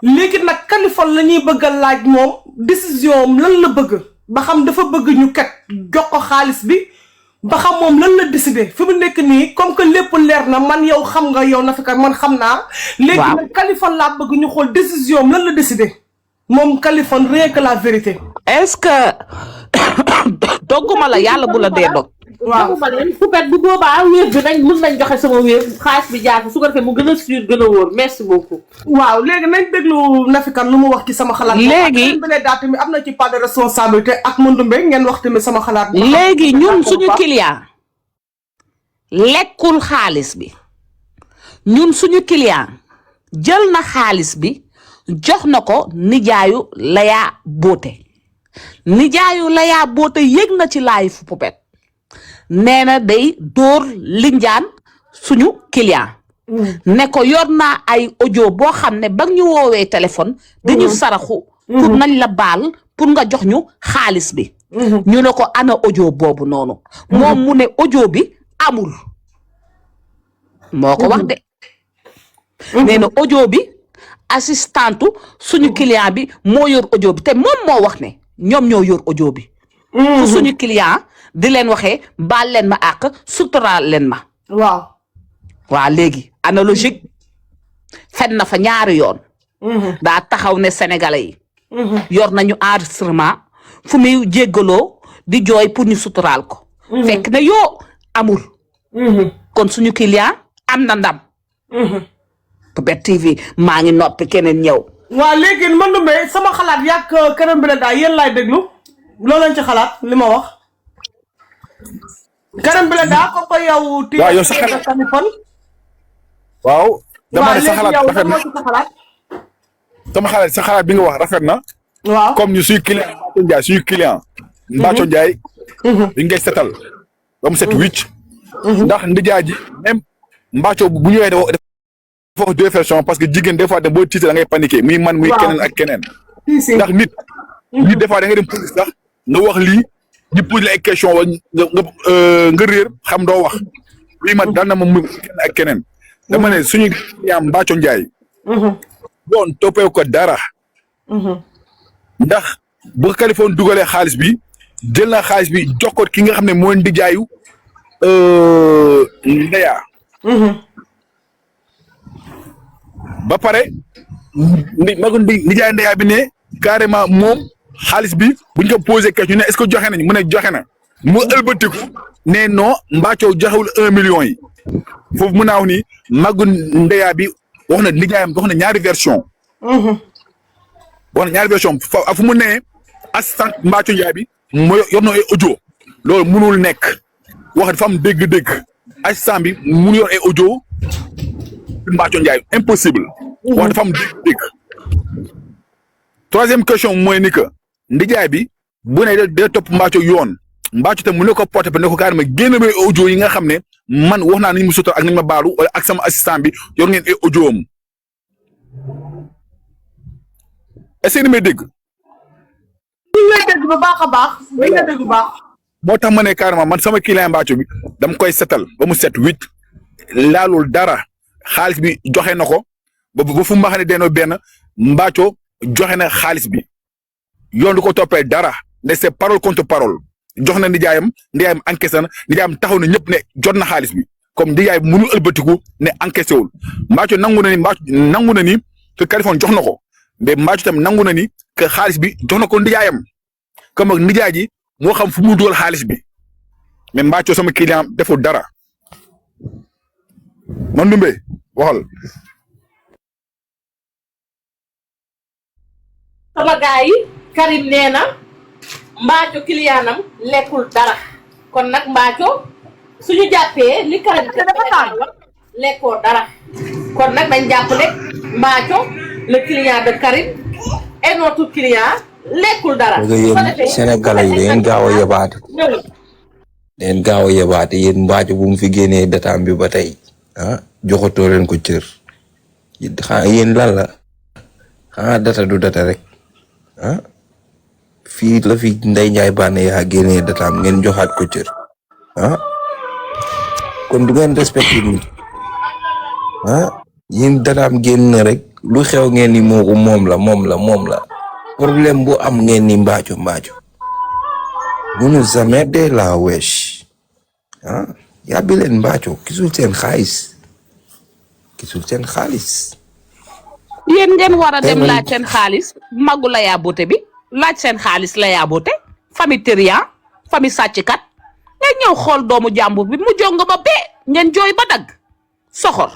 léegi nag Kaliphone la ñuy bëgg a laaj moom décision am lan la bëgg ba xam dafa bëgg ñu kat jox ko xaalis bi ba xam moom lan la décidé fi mu nekk nii comme que lépp leer na man yow xam nga yow Nafi Kane man xam naa. léegi nag Kaliphone laa bëgg ñu xool décision am lan la décidé moom Kaliphone rien que la vérité. est-ce que dogguma la yàlla bu la dee dog. waaw ma leen Poupette bu boobaa wéer bi mën nañ joxe sama wéer xaalis bi jaar su ko defee mu gën a sûr gën a wóor merci beaucoup. waaw léegi nañ déglu Nafi Kane lu mu wax ci sama xalaat. léegi ak tamit am na ci part de responsabilité ak Mandumbe ngeen wax tamit sama xalaat. léegi ñun suñu client lekkul xaalis bi ñun suñu client jël na xaalis bi jox na ko nijaayu Laya Boote nijaayu Laya Boote yëg na ci live Poupette. nee na day dóor linjaan suñu client ne ko yor naa ay audio boo xam ne ba ñu woowee téléphone dañu saraxu pour nañ la baal pour nga jox ñu xaalis bi ñu ne ko ana audio boobu noonu moom mu ne audio bi amul moo ko wax de nee na audio bi assistante suñu client bi moo yor audio bi te moom moo wax ne ñoom ñoo yor audio bi fu suñu client di leen waxee baal leen ma àq suturaal leen ma. waaw léegi analogique fen na fa ñaari yoon. daa taxaw ne sénégalais yi. yor nañu enregistrement fu muy jéggaloo di jooy pour ñu suturaal ko. fekk na yoo amul. kon suñu client am na ndam. Poupette TV maa ngi noppi keneen ñëw. waaw léegi man Ndumbe sama xalaat yàgg Karim Bleda yéen laay déglu loolu lañ ci xalaat li ma wax. Karim Bleda ko yow. waaw yow sa xalaat waaw. dama ne sa xalaat rafet na sama xalaat sa xalaat bi nga wax rafet na. waaw comme ñu suñu client Mbathio Ndiaye suñu client. Mbathio Ndiaye. dañ ngay setal ba mu set wicc. ndax ndijaay ji même Mbathio bu ñëwee dafa wax deux versions parce que jigéen des fois boo tiitee da ngay paniquer muy man muy keneen ak keneen. ndax nit. nit des fois da ngay dem police sax nga wax lii. ñu posé la ay question wa nga réer xam doo wax lii man dal na ma mu kenn ak keneen dama ne suñu client Mbathio Ndiaye doon toppee ko dara ndax bu Kaliphone dugalee xaalis bi jël na xaalis bi jox ko ki nga xam ne mooy ndijaayu Ndeya ba pare nijaay ndeyaa bi ne carrément moom xaalis bi buñ ko posé question ne est-ce que joxe nañ mu ne joxe na mu ëlbatiku ne non Mbathio joxewul 1 million yi foofu mun naa wax ni magu ndeyaa bi wax na nijaayam wax na ñaari version fu mu ne assistant Mbathio Ndiaye bi moo yor na ay audio loolu munul nekk wax dafa am dégg-dégg assistant bi munu yor ay audio Mbathio Ndiaye impossible wax dafa am dégg-dégg troisième question mooy ni que ndijaay bi bu ne day topp Mbathio yoon Mbathio tam mu ne ko porté ba ne ko carrément génn may audio yi nga xam ne man wax naa nañ mu sotal ak nañ ma baalu wala ak sama assistant bi yor ngeen ay audio am est-ce que ni may dégg. ñu ngi lay dégg bu baax a baax. ñu ngi lay dégg bu baax. moo tax ma ne carrément man sama client Mbathio bi dama koy setal ba mu set 8 laalul dara xaalis bi joxe na ko ba fu mu wax ne deenoo benn Mbathio joxe na xaalis bi yoon du ko toppee dara ne c'est parole contre parole jox na nijaayam encaissé na nijaayam taxaw na ñëpp ne jot na xaalis bi comme nijaay bi mënul ëlbatiku ne encaissé wul Mbathio nangu na ni que Kaliphone jox na ko mais Mbathio tam nangu na ni que xaalis bi jox na ko nijaayam comme ak nijaay ji moo xam fu mu dugal xaalis bi mais Mbathio sama client deful dara man Ndoumbé waxal. sama gars yi Karim nee na Mbathio kiliyaanam lekkul dara kon nag Mbathio suñu jàppee li Karim lekkoo dara kon nag dañ jàpp ne Mbathio le client de Karim et notre client lekkul dara. yéen Sénégalais yi da ngeen gaaw a yebaate yéen Mbathio bu mu fi génnee dataam bi ba tey joxatoo leen ko cër yéen lan la xanaa data du data rek fii la fi Ndeye Ndiaye Bane yaa génnee dataam ngeen joxaat ko cër kon du ngeen respecté nit yéen dataam génn na rek lu xew ngeen ni moom la problème bu am ngeen ni Mbathio munu jamais de la wesh yàbbi leen Mbathio gisul seen xaalis yéen ngeen war a dem laaj seen xaalis magu la yaa boote bi laaj seen xaalis la yaa boote famille Terian famille sàcckat ngeen ñëw xool doomu jàmbur bi mu jongo ba bee ngeen jooy ba dagg soxor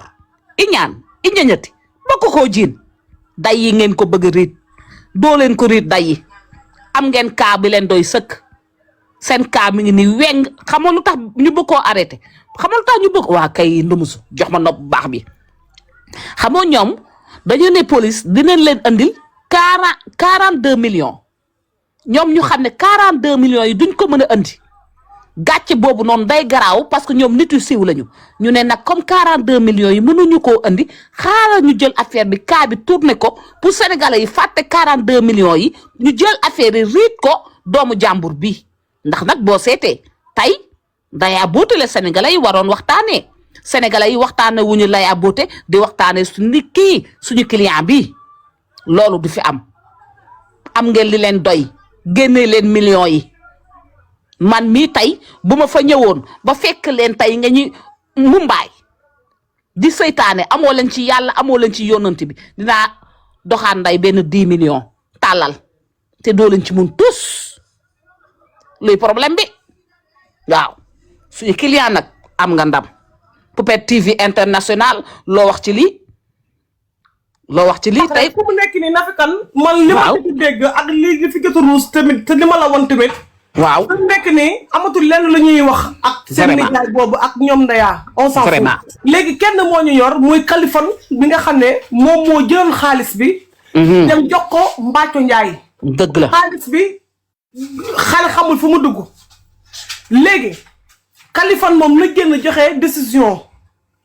iñaan iñañati ba ko jiin day yi ngeen ko bëgg riit doo leen ko riit day yi am ngeen kaa bi leen doy sëkk seen kaa mi ngi ni weng xamoo lu tax ñu bëgg koo arrêté xamoo lu tax ñu bëgg waa kay ndumusu jox ma nopp baax bi xamoo ñoom dañu ne police dinañ leen andil 42 millions ñoom ñu xam ne 42 millions yi duñ ko mën a andi gàcce boobu noonu day garaaw parce que ñoom nit yu siiw lañu ñu ne nag comme 42 millions yi mënuñu koo andi xaaral ñu jël affaire bi kaa bi tourné ko pour sénégalais yi fàtte 42 millions yi ñu jël affaire yi riit ko doomu jàmbur bi ndax nag boo seetee tey dayaa boote la sénégalais yi waroon waxtaanee sénégalais yi waxtaane wuñu layaa boote di waxtaane suñu client bi loolu du fi am ngeen li leen doy génne leen millions yi man mii tey bu ma fa ñëwoon ba fekk leen tey nga ñu mumbaay di seytaane amoo leen ci yàlla amoo leen ci yonant bi dinaa doxaan nday benn 10 millions tàllal te doo leen ci mun tous luy problème bi waaw suñu client nag am nga ndam Poupette TV international loo wax ci lii tey fu mu nekk nii Nafikan man li ma ci dégg ak li fi jot a ruus tamit te li ma la won tamit waaw fu mu nekk nii amatul lenn lu ñuy wax ak seen nijaay boobu ak ñoom ndeyaa on s'en fout léegi kenn moo ñu yor muy Kaliphone bi nga xam ne moom moo jëloon xaalis bi dem jox ko Mbathio Ndiaye dëgg la xaalis bi xale xamul fu mu dugg léegi Kaliphone moom la génn joxe décision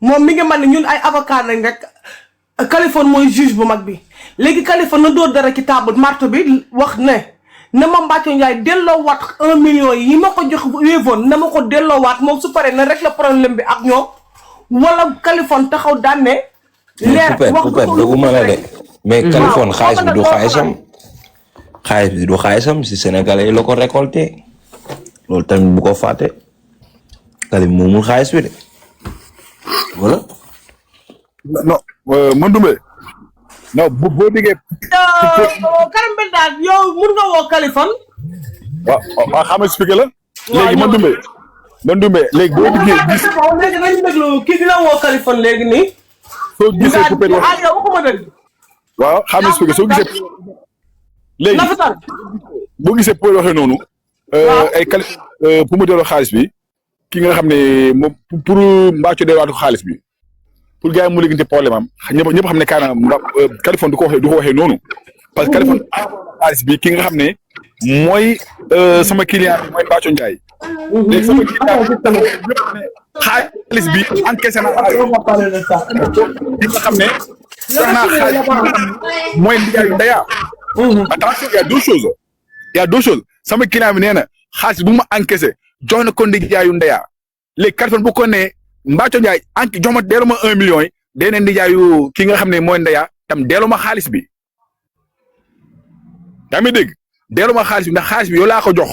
moom mi ngi mel ne ñun ay avocat lañ rek Kaliphone mooy juge bu mag bi léegi Kaliphone na dóor dara ci table marto bi wax ne ma Mbathio Ndiaye delloowaat 1 million yi ma ko jox wéevoon na ma ko delloowaat moom su paree na rek la problème bi ak ñoom wala Kaliphone taxaw daan ne. leer wax dëgguma la de mais Kaliphone xaalis bi du xaalisam si Sénégalais yi la ko récolté loolu tamit bu ko fàtte Kaliphone moomul xaalis bi de voilà. non man Ndoumbé non boo déggee. Karim Bel daal yow mun nga woo Kaliphone. waaw xam nga expliqué la. léegi man dumbe léegi boo déggee gis. léegi nañu déglu kii dina woo Kaliphone léegi nii. soo gisee Poupée wax yow waxuma dëgg. waaw xam nga expliqué soo gisee. léegi boo gisee Poupée waxee noonu. ay Kaliphone pour mu delloo xaalis bi. ki nga xam ne moom pour Mbathio delluwaatu xaalis bi. pour gars yi mu liggéeyante problème am ñëpp xam ne Kaliphone du ko waxee noonu parce que Kaliphone xaalis bi ki nga xam ne mooy sama client bi mooy Mbathio Ndiaye. léegi sama client bi xaalis bi encaissé na xaalis ki nga xam ne sax naa xaalis mooy ndijaayu Ndeya. attention il y a deux choses sama client bi nee na xaalis bu ma encaissé jox na ko ndijaayu Ndeya léegi Kaliphone bu ko nee Mbathio Ndiaye jox ma delloo ma 1 million yi day ne ndijaayu ki nga xam ne mooy Ndeya tam delloo ma xaalis bi yaa ngi dégg delloo ma xaalis bi ndax xaalis bi yow laa ko jox.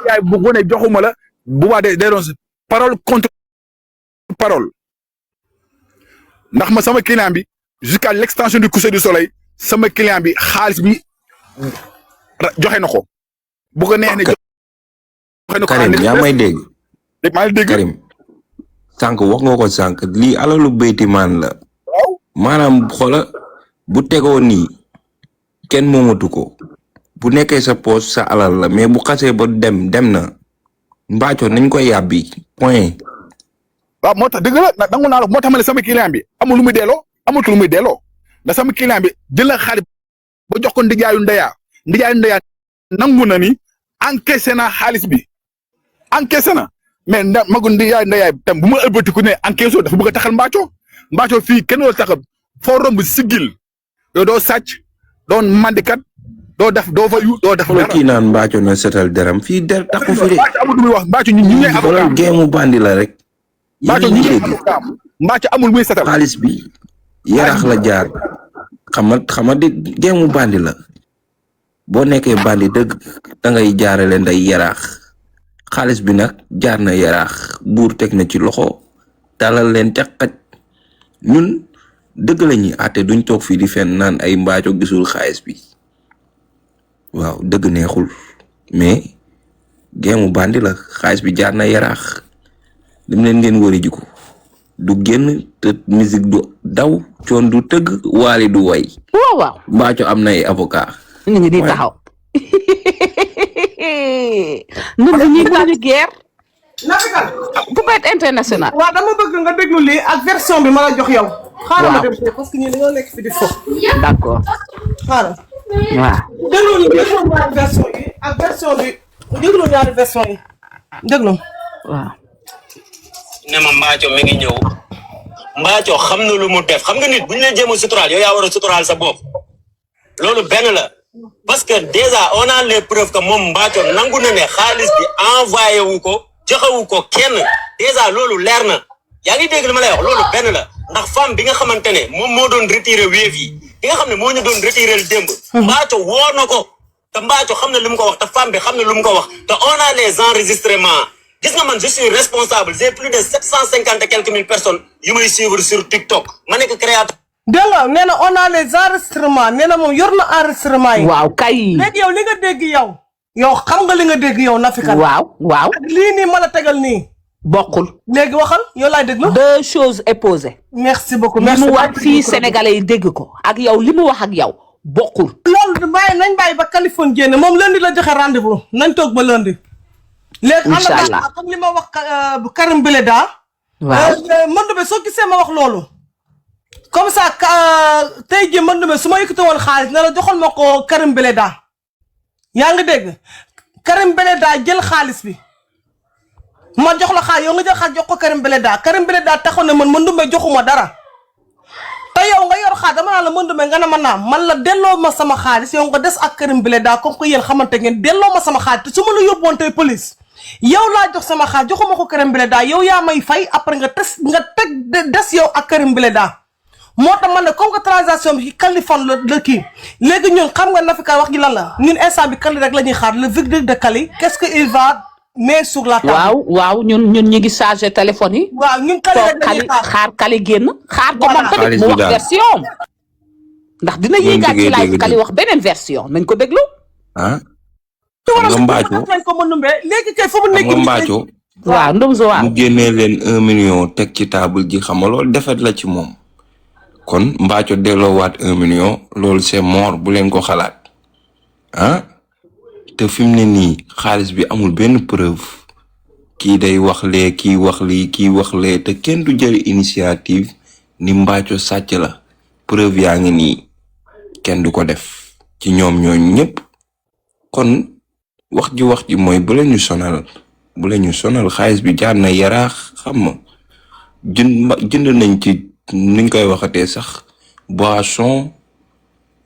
yaay bu ko ne joxuma la bu baax day doon parole contre parole ndax ma sama client bi jusqu'à l'extension du coucher du soleil sama client bi xaalis bi. joxe na ko bu ko neex ne joxe na ko. Karim yaa may dégg. maa ngi dégg Karim sànq wax nga ko sànq lii alalu béyti maan la. maanaam xoola bu tegoo nii kenn moomatu ko bu nekkee sa poche sa alal la mais bu xasee ba dem na Mbathio nañ koy yàbbi point. waaw moo tax dëgg la nangu naa la moo tax ma ne sama client bi amul lu muy delloo amatul lu muy delloo ndax sama client bi jël na xaalis ba jox ko ndijaayu Ndeya nangu na ni encaissé na xaalis bi encaissé na mais magu ndijaayu Ndeya tam bu ma ëlbatiku ne encaissé dafa bëgg a taxal Mbathio fii kenn wala taxal foo romb sigil yow doo sàcc doo mandikat doo fayu doo def dara. kii naan Mbathio na setal deram fii der taxu fi de. amul lu muy wax Mbathio ñu ñooy avocat géemu bandi la rek. Mbathio amul muy setal xaalis bi yarax la jaar xama de géemu bandi la. boo nekkee bandi dëgg da ngay jaarale nday yaraax xaalis bi nag jaar na yaraax buur teg na ci loxo dalal leen teqaj ñun dëgg la ñuy àtte duñ toog fii di fenn naan ay Mbathio gisul xaalis bi waaw dëgg neexul mais géemu bandi la xaalis bi jaar na yaraax dem leen ngeen wari jiko du génn te musique du daw coon du tëgg waali du way. waaw Mbathio am na ay avocat. ñu ngi di taxaw. ñun dañuy gën guerre. Poupée international. waaw dama bëgg nga déglu lii ak version bi ma la jox yow. xaaral ma dem parce que ñun dañoo nekk fi di fo. d'accord. xaaral. waaw. déglu ñaari version yi ak version bi déglu ñaari version yi déglu. waaw. ne ma Mbathio mi ngi ñëw Mbathio xam na lu mu def xam nga nit bu ñu leen jéem a suturaal yow yaa war a suturaal sa bopp loolu benn la parce que déjà on a les preuves que moom Mbathio nangu na ne xaalis bi envoyé wu ko joxewu ko kenn déjà loolu leer na yaa ngi dégg li ma lay wax loolu benn la ndax femme bi nga xamante ne moom moo doon retiré wéef yi bi nga xam ne moo ñu doon retiré le démb Mbathio woo na ko te Mbathio xam na lu mu ko wax te femme bi xam na lu mu ko wax te on a les enregistrements gis nga man je suis responsable j'ai plus de 750 et quelques mille personnes yu may suivre sur TikTok ma nekk créateur. dégg nga nee na on a les enregistrements nee na moom yor na enregistrement yi. waaw kay. léegi yow li nga dégg yow. yow xam nga li nga dégg yow Nafikat. waaw. ak lii nii ma la tegal nii. bokkul. léegi waxal yow laay déglu. deux choses opposées. merci beaucoup li mu wax fii Sénégalais yi dégg ko ak yow li mu wax ak yow bokkul. loolu nañ bàyyi ba Kaliphone génne moom lundi la joxe rendez-vous nañ toog ba lundi. léegi incha allah comme li ma wax Karim Beleda. waaw Mandoumbe soo gisee ma wax loolu. comme ça tey jii Mandoumbe su ma yëkkati woon xaalis ne la joxal ma ko Karim Beleda. yaa ngi dégg Karim Beleda jël xaalis bi ma jox la xaalis yow nga jël xaalis jox ko Karim Beleda taxaw ne man Mandoumbe joxuma dara. te yow nga yor xaalis dama naan la Mandoumbe nga ne ma naam man la delloo ma sama xaalis yow nga des ak Karim Beleda comme que yéen xamante ngeen delloo ma sama xaalis te su ma la yóbbuwoon tey police. yow laa jox sama xaalis joxuma ko Karim Beleda yow yaa may fay après nga teg des yow ak Karim Beleda moo tax man ne comme que transaction bi Kaliphone la kii léegi ñun xam nga Nafikat wax ji lan la ñun instant bi Kali rek la ñuy xaar le verdict de Kali qu'est-ce que il va mais sur la table. waaw ñun ñi ngi chargé téléphone yi. waaw ñun kali toog rek dañuy xaar kali génn xaar ko moom tamit mu wax version ndax dina yéegaat ci live kali wax beneen version nañ ko déglu. ah xam nga Mbathio léegi kay fu mu nekk xam nga Mbathio waaw ndum so waaw mu génnee leen 1 million teg ci table ji xam nga loolu defet la ci moom kon Mbathio delloowaat 1 million loolu c'est mort bu leen ko xalaat ah te fi mu ne nii xaalis bi amul benn preuve kii day wax lee kii wax lii kii wax lee te kenn du jël initiative ni Mbathio sàcc la preuve yaa ngi nii kenn du ko def ci ñoom ñooñu ñëpp kon wax ji mooy bu leen ñu sonal xaalis bi jaar na yaraax xam nga jënd nañ ci niñ koy waxatee sax boisson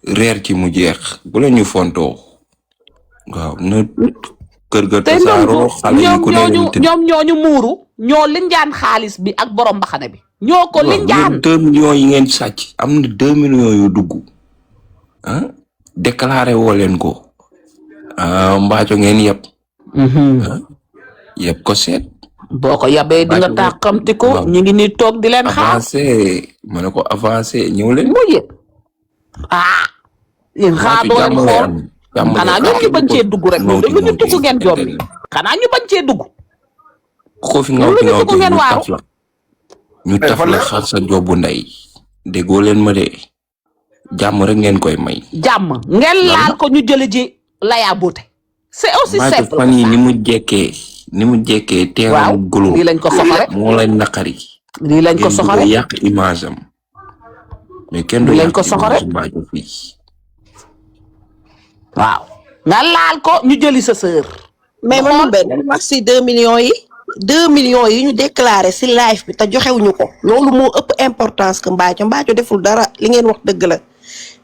reer ci mu jeex bu leen ñu fontoo waaw na kër ga tasaaroo xale yi ku ne ñoom ñooñu muuru ñoo linjaan xaalis bi ak borom mbaxane bi ñoo ko linjaan 2 millions yi ngeen sàcc am na 2 millions yu dugg ah déclaré woo leen ko Mbathio ngeen yeb yeb ko seet boo ko yabee di nga tàqamti ko ñu ngi ni toog di leen xaar avancé ma ne ko avancé ñëw leen mu yëg yéen xaar doo leen xool xanaa ñoom ñu bañ cee dugg rek ñun de lu ñu dugg ngeen jom bi xanaa ñu bañ cee dugg ko fi nga ñu taf la xaar sa jobu ndey déggoo leen ma de jàmm rek ngeen koy may jàmm ngeen laal ko ñu jële ji Laya Beauté c'est aussi simple fan yi ni mu jekkee teeram gulu lii lañ ko soxore moo lay naqari lii lañ ko soxore yàq image am mais kenn du lañ ko soxore Mbathio fii waaw nga laal ko ñu jëli sa sœur mais man benn wax si 2 millions yi 2 millions yi ñu déclaré si live bi te joxewuñu ko loolu moo ëpp importance que Mbathio deful dara li ngeen wax dëgg la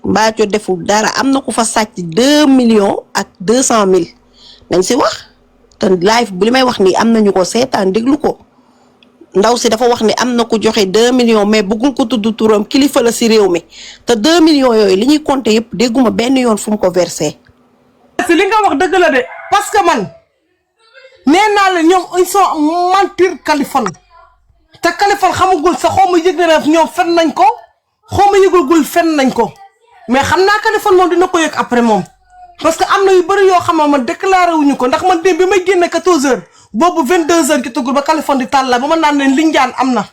Mbathio deful dara am na ku fa sàcc 2 millions ak 200 000 nañ si wax te live bu li may wax nii am nañu ko seetaan déglu ko ndaw si dafa wax ni am na ku joxe 2 millions mais bëggul ko tudd turam kilifa la si réew mi te 2 millions yooyu li ñuy compter yëpp dégguma benn yoon fu mu ko versé. si li nga wax dëgg la de parce que man nee naa la ñoom ils sont mentir Kaliphone te Kaliphone xamagul sa xaw ma yëg na ñoom fen nañ ko xaw ma yëgagul fen nañ ko mais xam naa Kaliphone moom dina ko yëg après moom parce que am na yu bëri yoo xam ne man déclaré wuñu ko ndax man démb bi may génne 14h boobu 22h jotagul ba Kaliphone di tàll la ba ma naan leen linjaan am na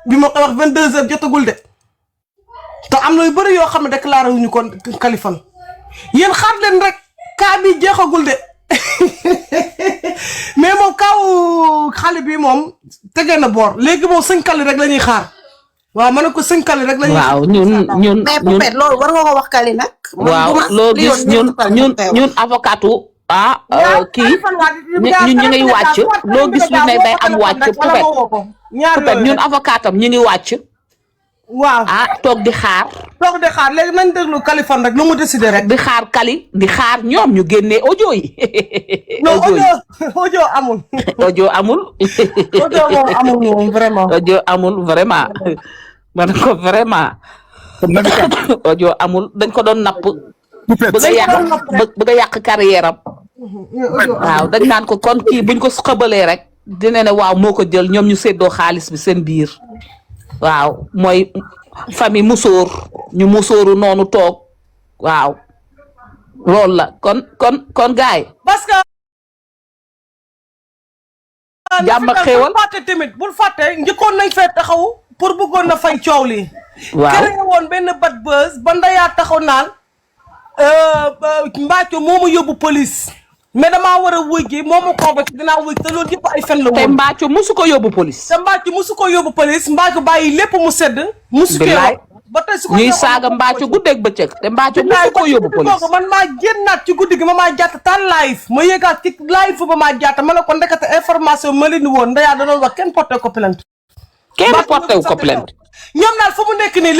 bi ma koy wax 22h jotagul de te am na yu bëri yoo xam ne déclaré wuñu ko Kaliphone yéen xaar leen rek kaa bi jeexagul de mais moom kaaw xale bi moom tegee na boor léegi moom 5 kali rek la ñuy xaar waaw ma ne ko 5 kali rek la ñuy xaar. waaw ñun mais Poupette loolu war nga ko wax kali nag. waaw loo gis ñun avocatu kii ñu ngi wàcc loo gis lu ne day am wàcc Poupette ñun avocatam ñu ngi wàcc. waaw toog di xaar. léegi nañ déglu Kaliphone rek lu mu décidé rek. di xaar kali di xaar ñoom ñu génnee audio yi. audio amul. audio amul. audio moom amul moom vraiment. audio amul vraiment. man ko vraiment. audio amul dañ ko doon napp. bëgg a yàq carrière am. waaw dañ naan ko kon kii buñ ko xëbalee rek. dina ne waaw moo ko jël ñoom ñu séddoo xaalis bi seen biir. waaw mooy famille musóor ñu musóoru noonu toog waaw loolu la kon gaay parce que jàmm ak xéewal bul fàtte tamit bul fàtte njëkkoon nañ fee taxaw pour bëggoon na fay coow lii waaw créé woon benn bad buzz ba ndayaa taxaw naan Mbathio moo ma yóbbu police mais damaa war a wuy gi moo ma convoqué dinaa wuy te loolu yëpp ay fen la woon. te Mbathio musu ko yóbbu police. Mbathio bàyyi lépp mu sedd. musu ko ba tey su ko ñuy saaga Mbathio guddeeg bëccëg te Mbathio musu ko yóbbu police. man maa génnaat ci guddi gi ma maa jàtt taal live ma yëgaat ci live ba maa jàtt ma ne ko ndekete information ma leen di woon ndeyaa da doon wax kenn porté ko plainte. kenn porté wu ko plainte. ñoom daal fu mu nekk nii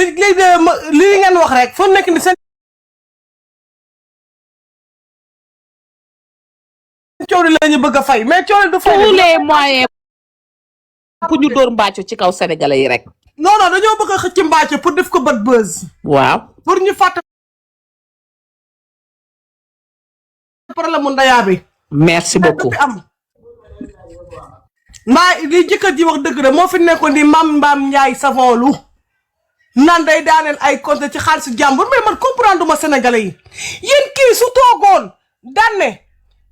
li ngeen wax rek fu mu nekk nii seen coow li la ñu bëgg a fay mais coow li du fay tous les moyens pour ñu dóor Mbathio ci kaw sénégalais yi rek. non dañoo bëgg a xëcc Mbathio pour def ko bad buzz. waaw pour ñu fàtte problème mu ndayaa bi merci beaucoup. am mbaa li jëkkër ji wax dëgg la moo fi nekkoon di Mame Ndiaye savon lu nan day daaneel ay compte ci xaalisu jàmbur mais man comprendre ma sénégalais yi yéen kii su toogoon daan ne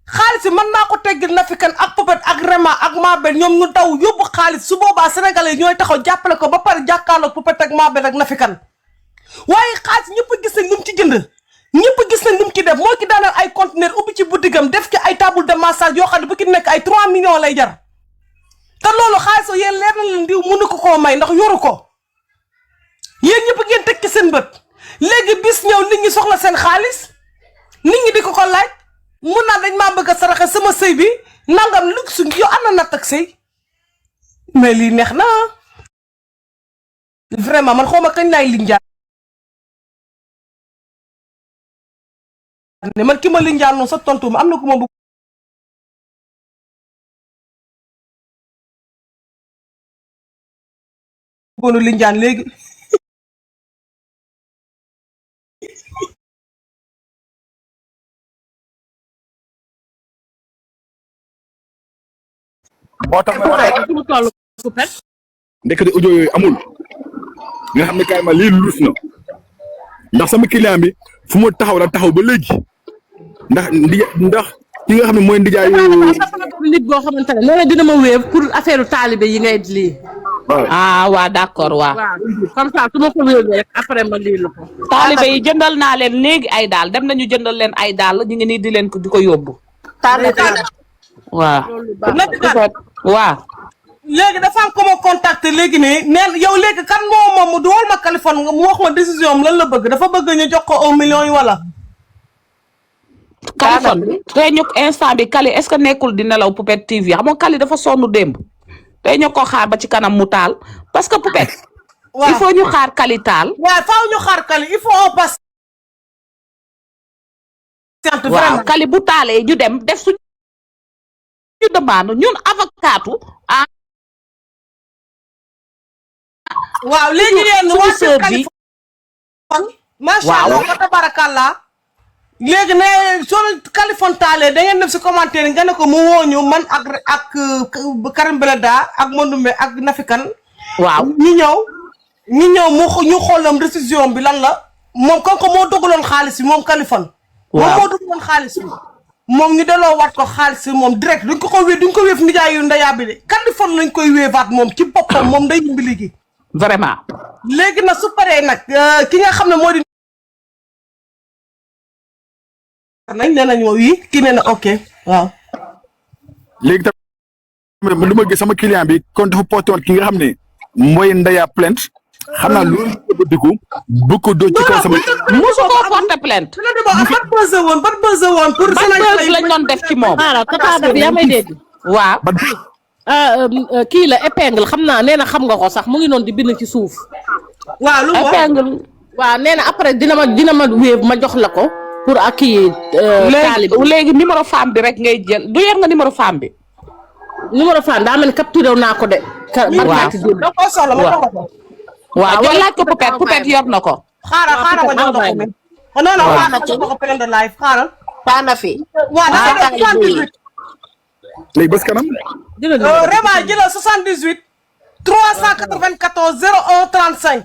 xaalis yi mën naa ko teggil Nafikan ak Popet ak Rema ak Mabel ñoom ñu daw yóbbu xaalis su boobaa sénégalais yi ñooy taxaw jàppale ko ba pare jàkkaarloog Popet ak Mabel ak Nafikan waaye xaalis ñëpp gis nañ lu mu ci jënd ñëpp gis nañ lu mu ci def moo ki daaneel ay conteneur ubbi ci boutigam def ci ay table de massage yoo xam ne bu ki nekk ay 3 millions lay jar te loolu xaalis yéen leer na leen diw mënu ko koo may ndax yoru ko yéen ñëpp ngeen teg ci seen bët léegi bis ñëw nit ñi soxla seen xaalis nit ñi di ko laaj mun naa dañ maa bëgg a saraxe sama sëy bi nangam lu su yow am na natt ak sëy mais lii neex na vraiment man xaw ma kañ laay linjaan ne man ki ma linjaan noonu sa tontu ma am na ku ma bëggoonu linjaan léegi moo tax ma ndekete audio yooyu amul nga xam ne carrément lii luus na ndax sama client bi fu mu taxaw la taxaw ba léegi ndax ki nga xam ne mooy ndijaayu nit boo xamante ne nee na dina ma wéev pour affaire taalibe yi ngay lii. ah waa d'accord waa. comme ça su ma ko wéevee rek après ma lii la ko. taalibe yi jëndal naa leen léegi ay daal dem nañu jëndal leen ay daal ñu ngi nii di leen ko di ko yóbbu. waaw. waaw. léegi dafa am ko ma contacter léegi ne neen yow léegi kan moom mu duwal ma Kaliphone nga mu wax ma décision am lan la bëgg dafa bëgg ñu jox ko 1 million yi wala. Kaliphone tey ñu instant bi Kali est-ce que nekkul di nelaw Poupette TV xam nga Kali dafa sonn démb tey ñu ko xaar ba ci kanam mu taal parce que Poupette. il faut ñu xaar Kali taal. waaw faaw ñu xaar Kali il faut on passe. waaw Kali bu taalee ñu dem def suñu demande ñun avocatu ah. waaw léegi yéen waa sër bi macha allah wa tabarakallah léegi ne soo Kaliphone taalee da ngeen def si commentaire nga ne ko mu wooñu man ak Karim Beleda ak Mondoumbe ak Nafikan waaw ñu ñëw ñu xoolam décision bi lan la moom kon ko moo dogaloon xaalis bi moom Kaliphone moom moo dogaloon xaalis bi moom ñu delloo waat ko xaalis bi moom direct duñ ko wéef nijaayu ndeyaa bi de Kaliphone lañ koy wéevaat moom ci boppam moom day yimbi léegi vraiment léegi nag su paree nag ki nga xam ne moo di nañ nee nañ wii kii nee na ok waaw léegi tamit lu ma gis sama client bi kon dafa porté woon ki nga xam ne mooy Ndaya plainte xam naa loolu ko diku bu ko do ci kaw sama musu ko porté plainte ban buzz woon pour Sénégal lañ doon def ci moom tata bi yaa may dégg waaw kii la épingle xam naa nee na xam nga ko sax mu ngi noonu di bind ci suuf. waaw lu épingle. waaw nee na après dina ma wéeb ma jox la ko pour ak kii. taalibe léegi numéro femme bi rek ngay jël du yor nga numéro femme bi. numéro femme daa mel ni capturé naa ko de. waaw da koo soxla ma jox ko. waaw jël laaj ko Poupette yor na ko. xaaral ma jox ko non xaaral ma jox ko plein de live xaaral. Tana fi. waaw dafa def 78. léegi bés kanam. Rema jëlal 78 394 01 35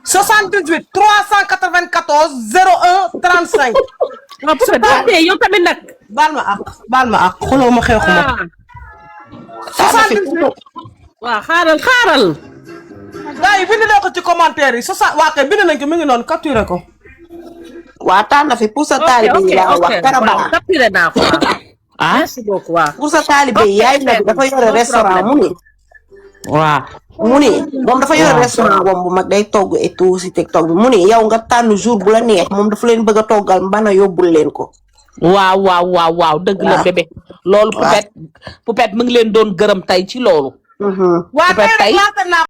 78 394 01 35. waaw Poupette yow tamit nag. baal ma ak xoloo ma xeexuma. 78. waaw xaaral. gars yi bind leen ko ci commentaire yi waa kay bind nañ ko mi ngi noonu capturé ko. waa Tana fi pour sa taalibe yi laa wax Karamba. capturé naa ko. merci beaucoup waaw. pour sa taalibe yi yaay nag dafa yore restaurant mu ni. waaw. mu ni moom dafa yore restaurant boobu bu mag day togg et tout si TikTok bi mu ni yow nga tànn jour bu la neex moom dafa leen bëgg a toggal mbana yóbbul leen ko. waaw dëgg la bébé. loolu Poupette mu ngi leen doon gërëm tey ci loolu. Poupette tey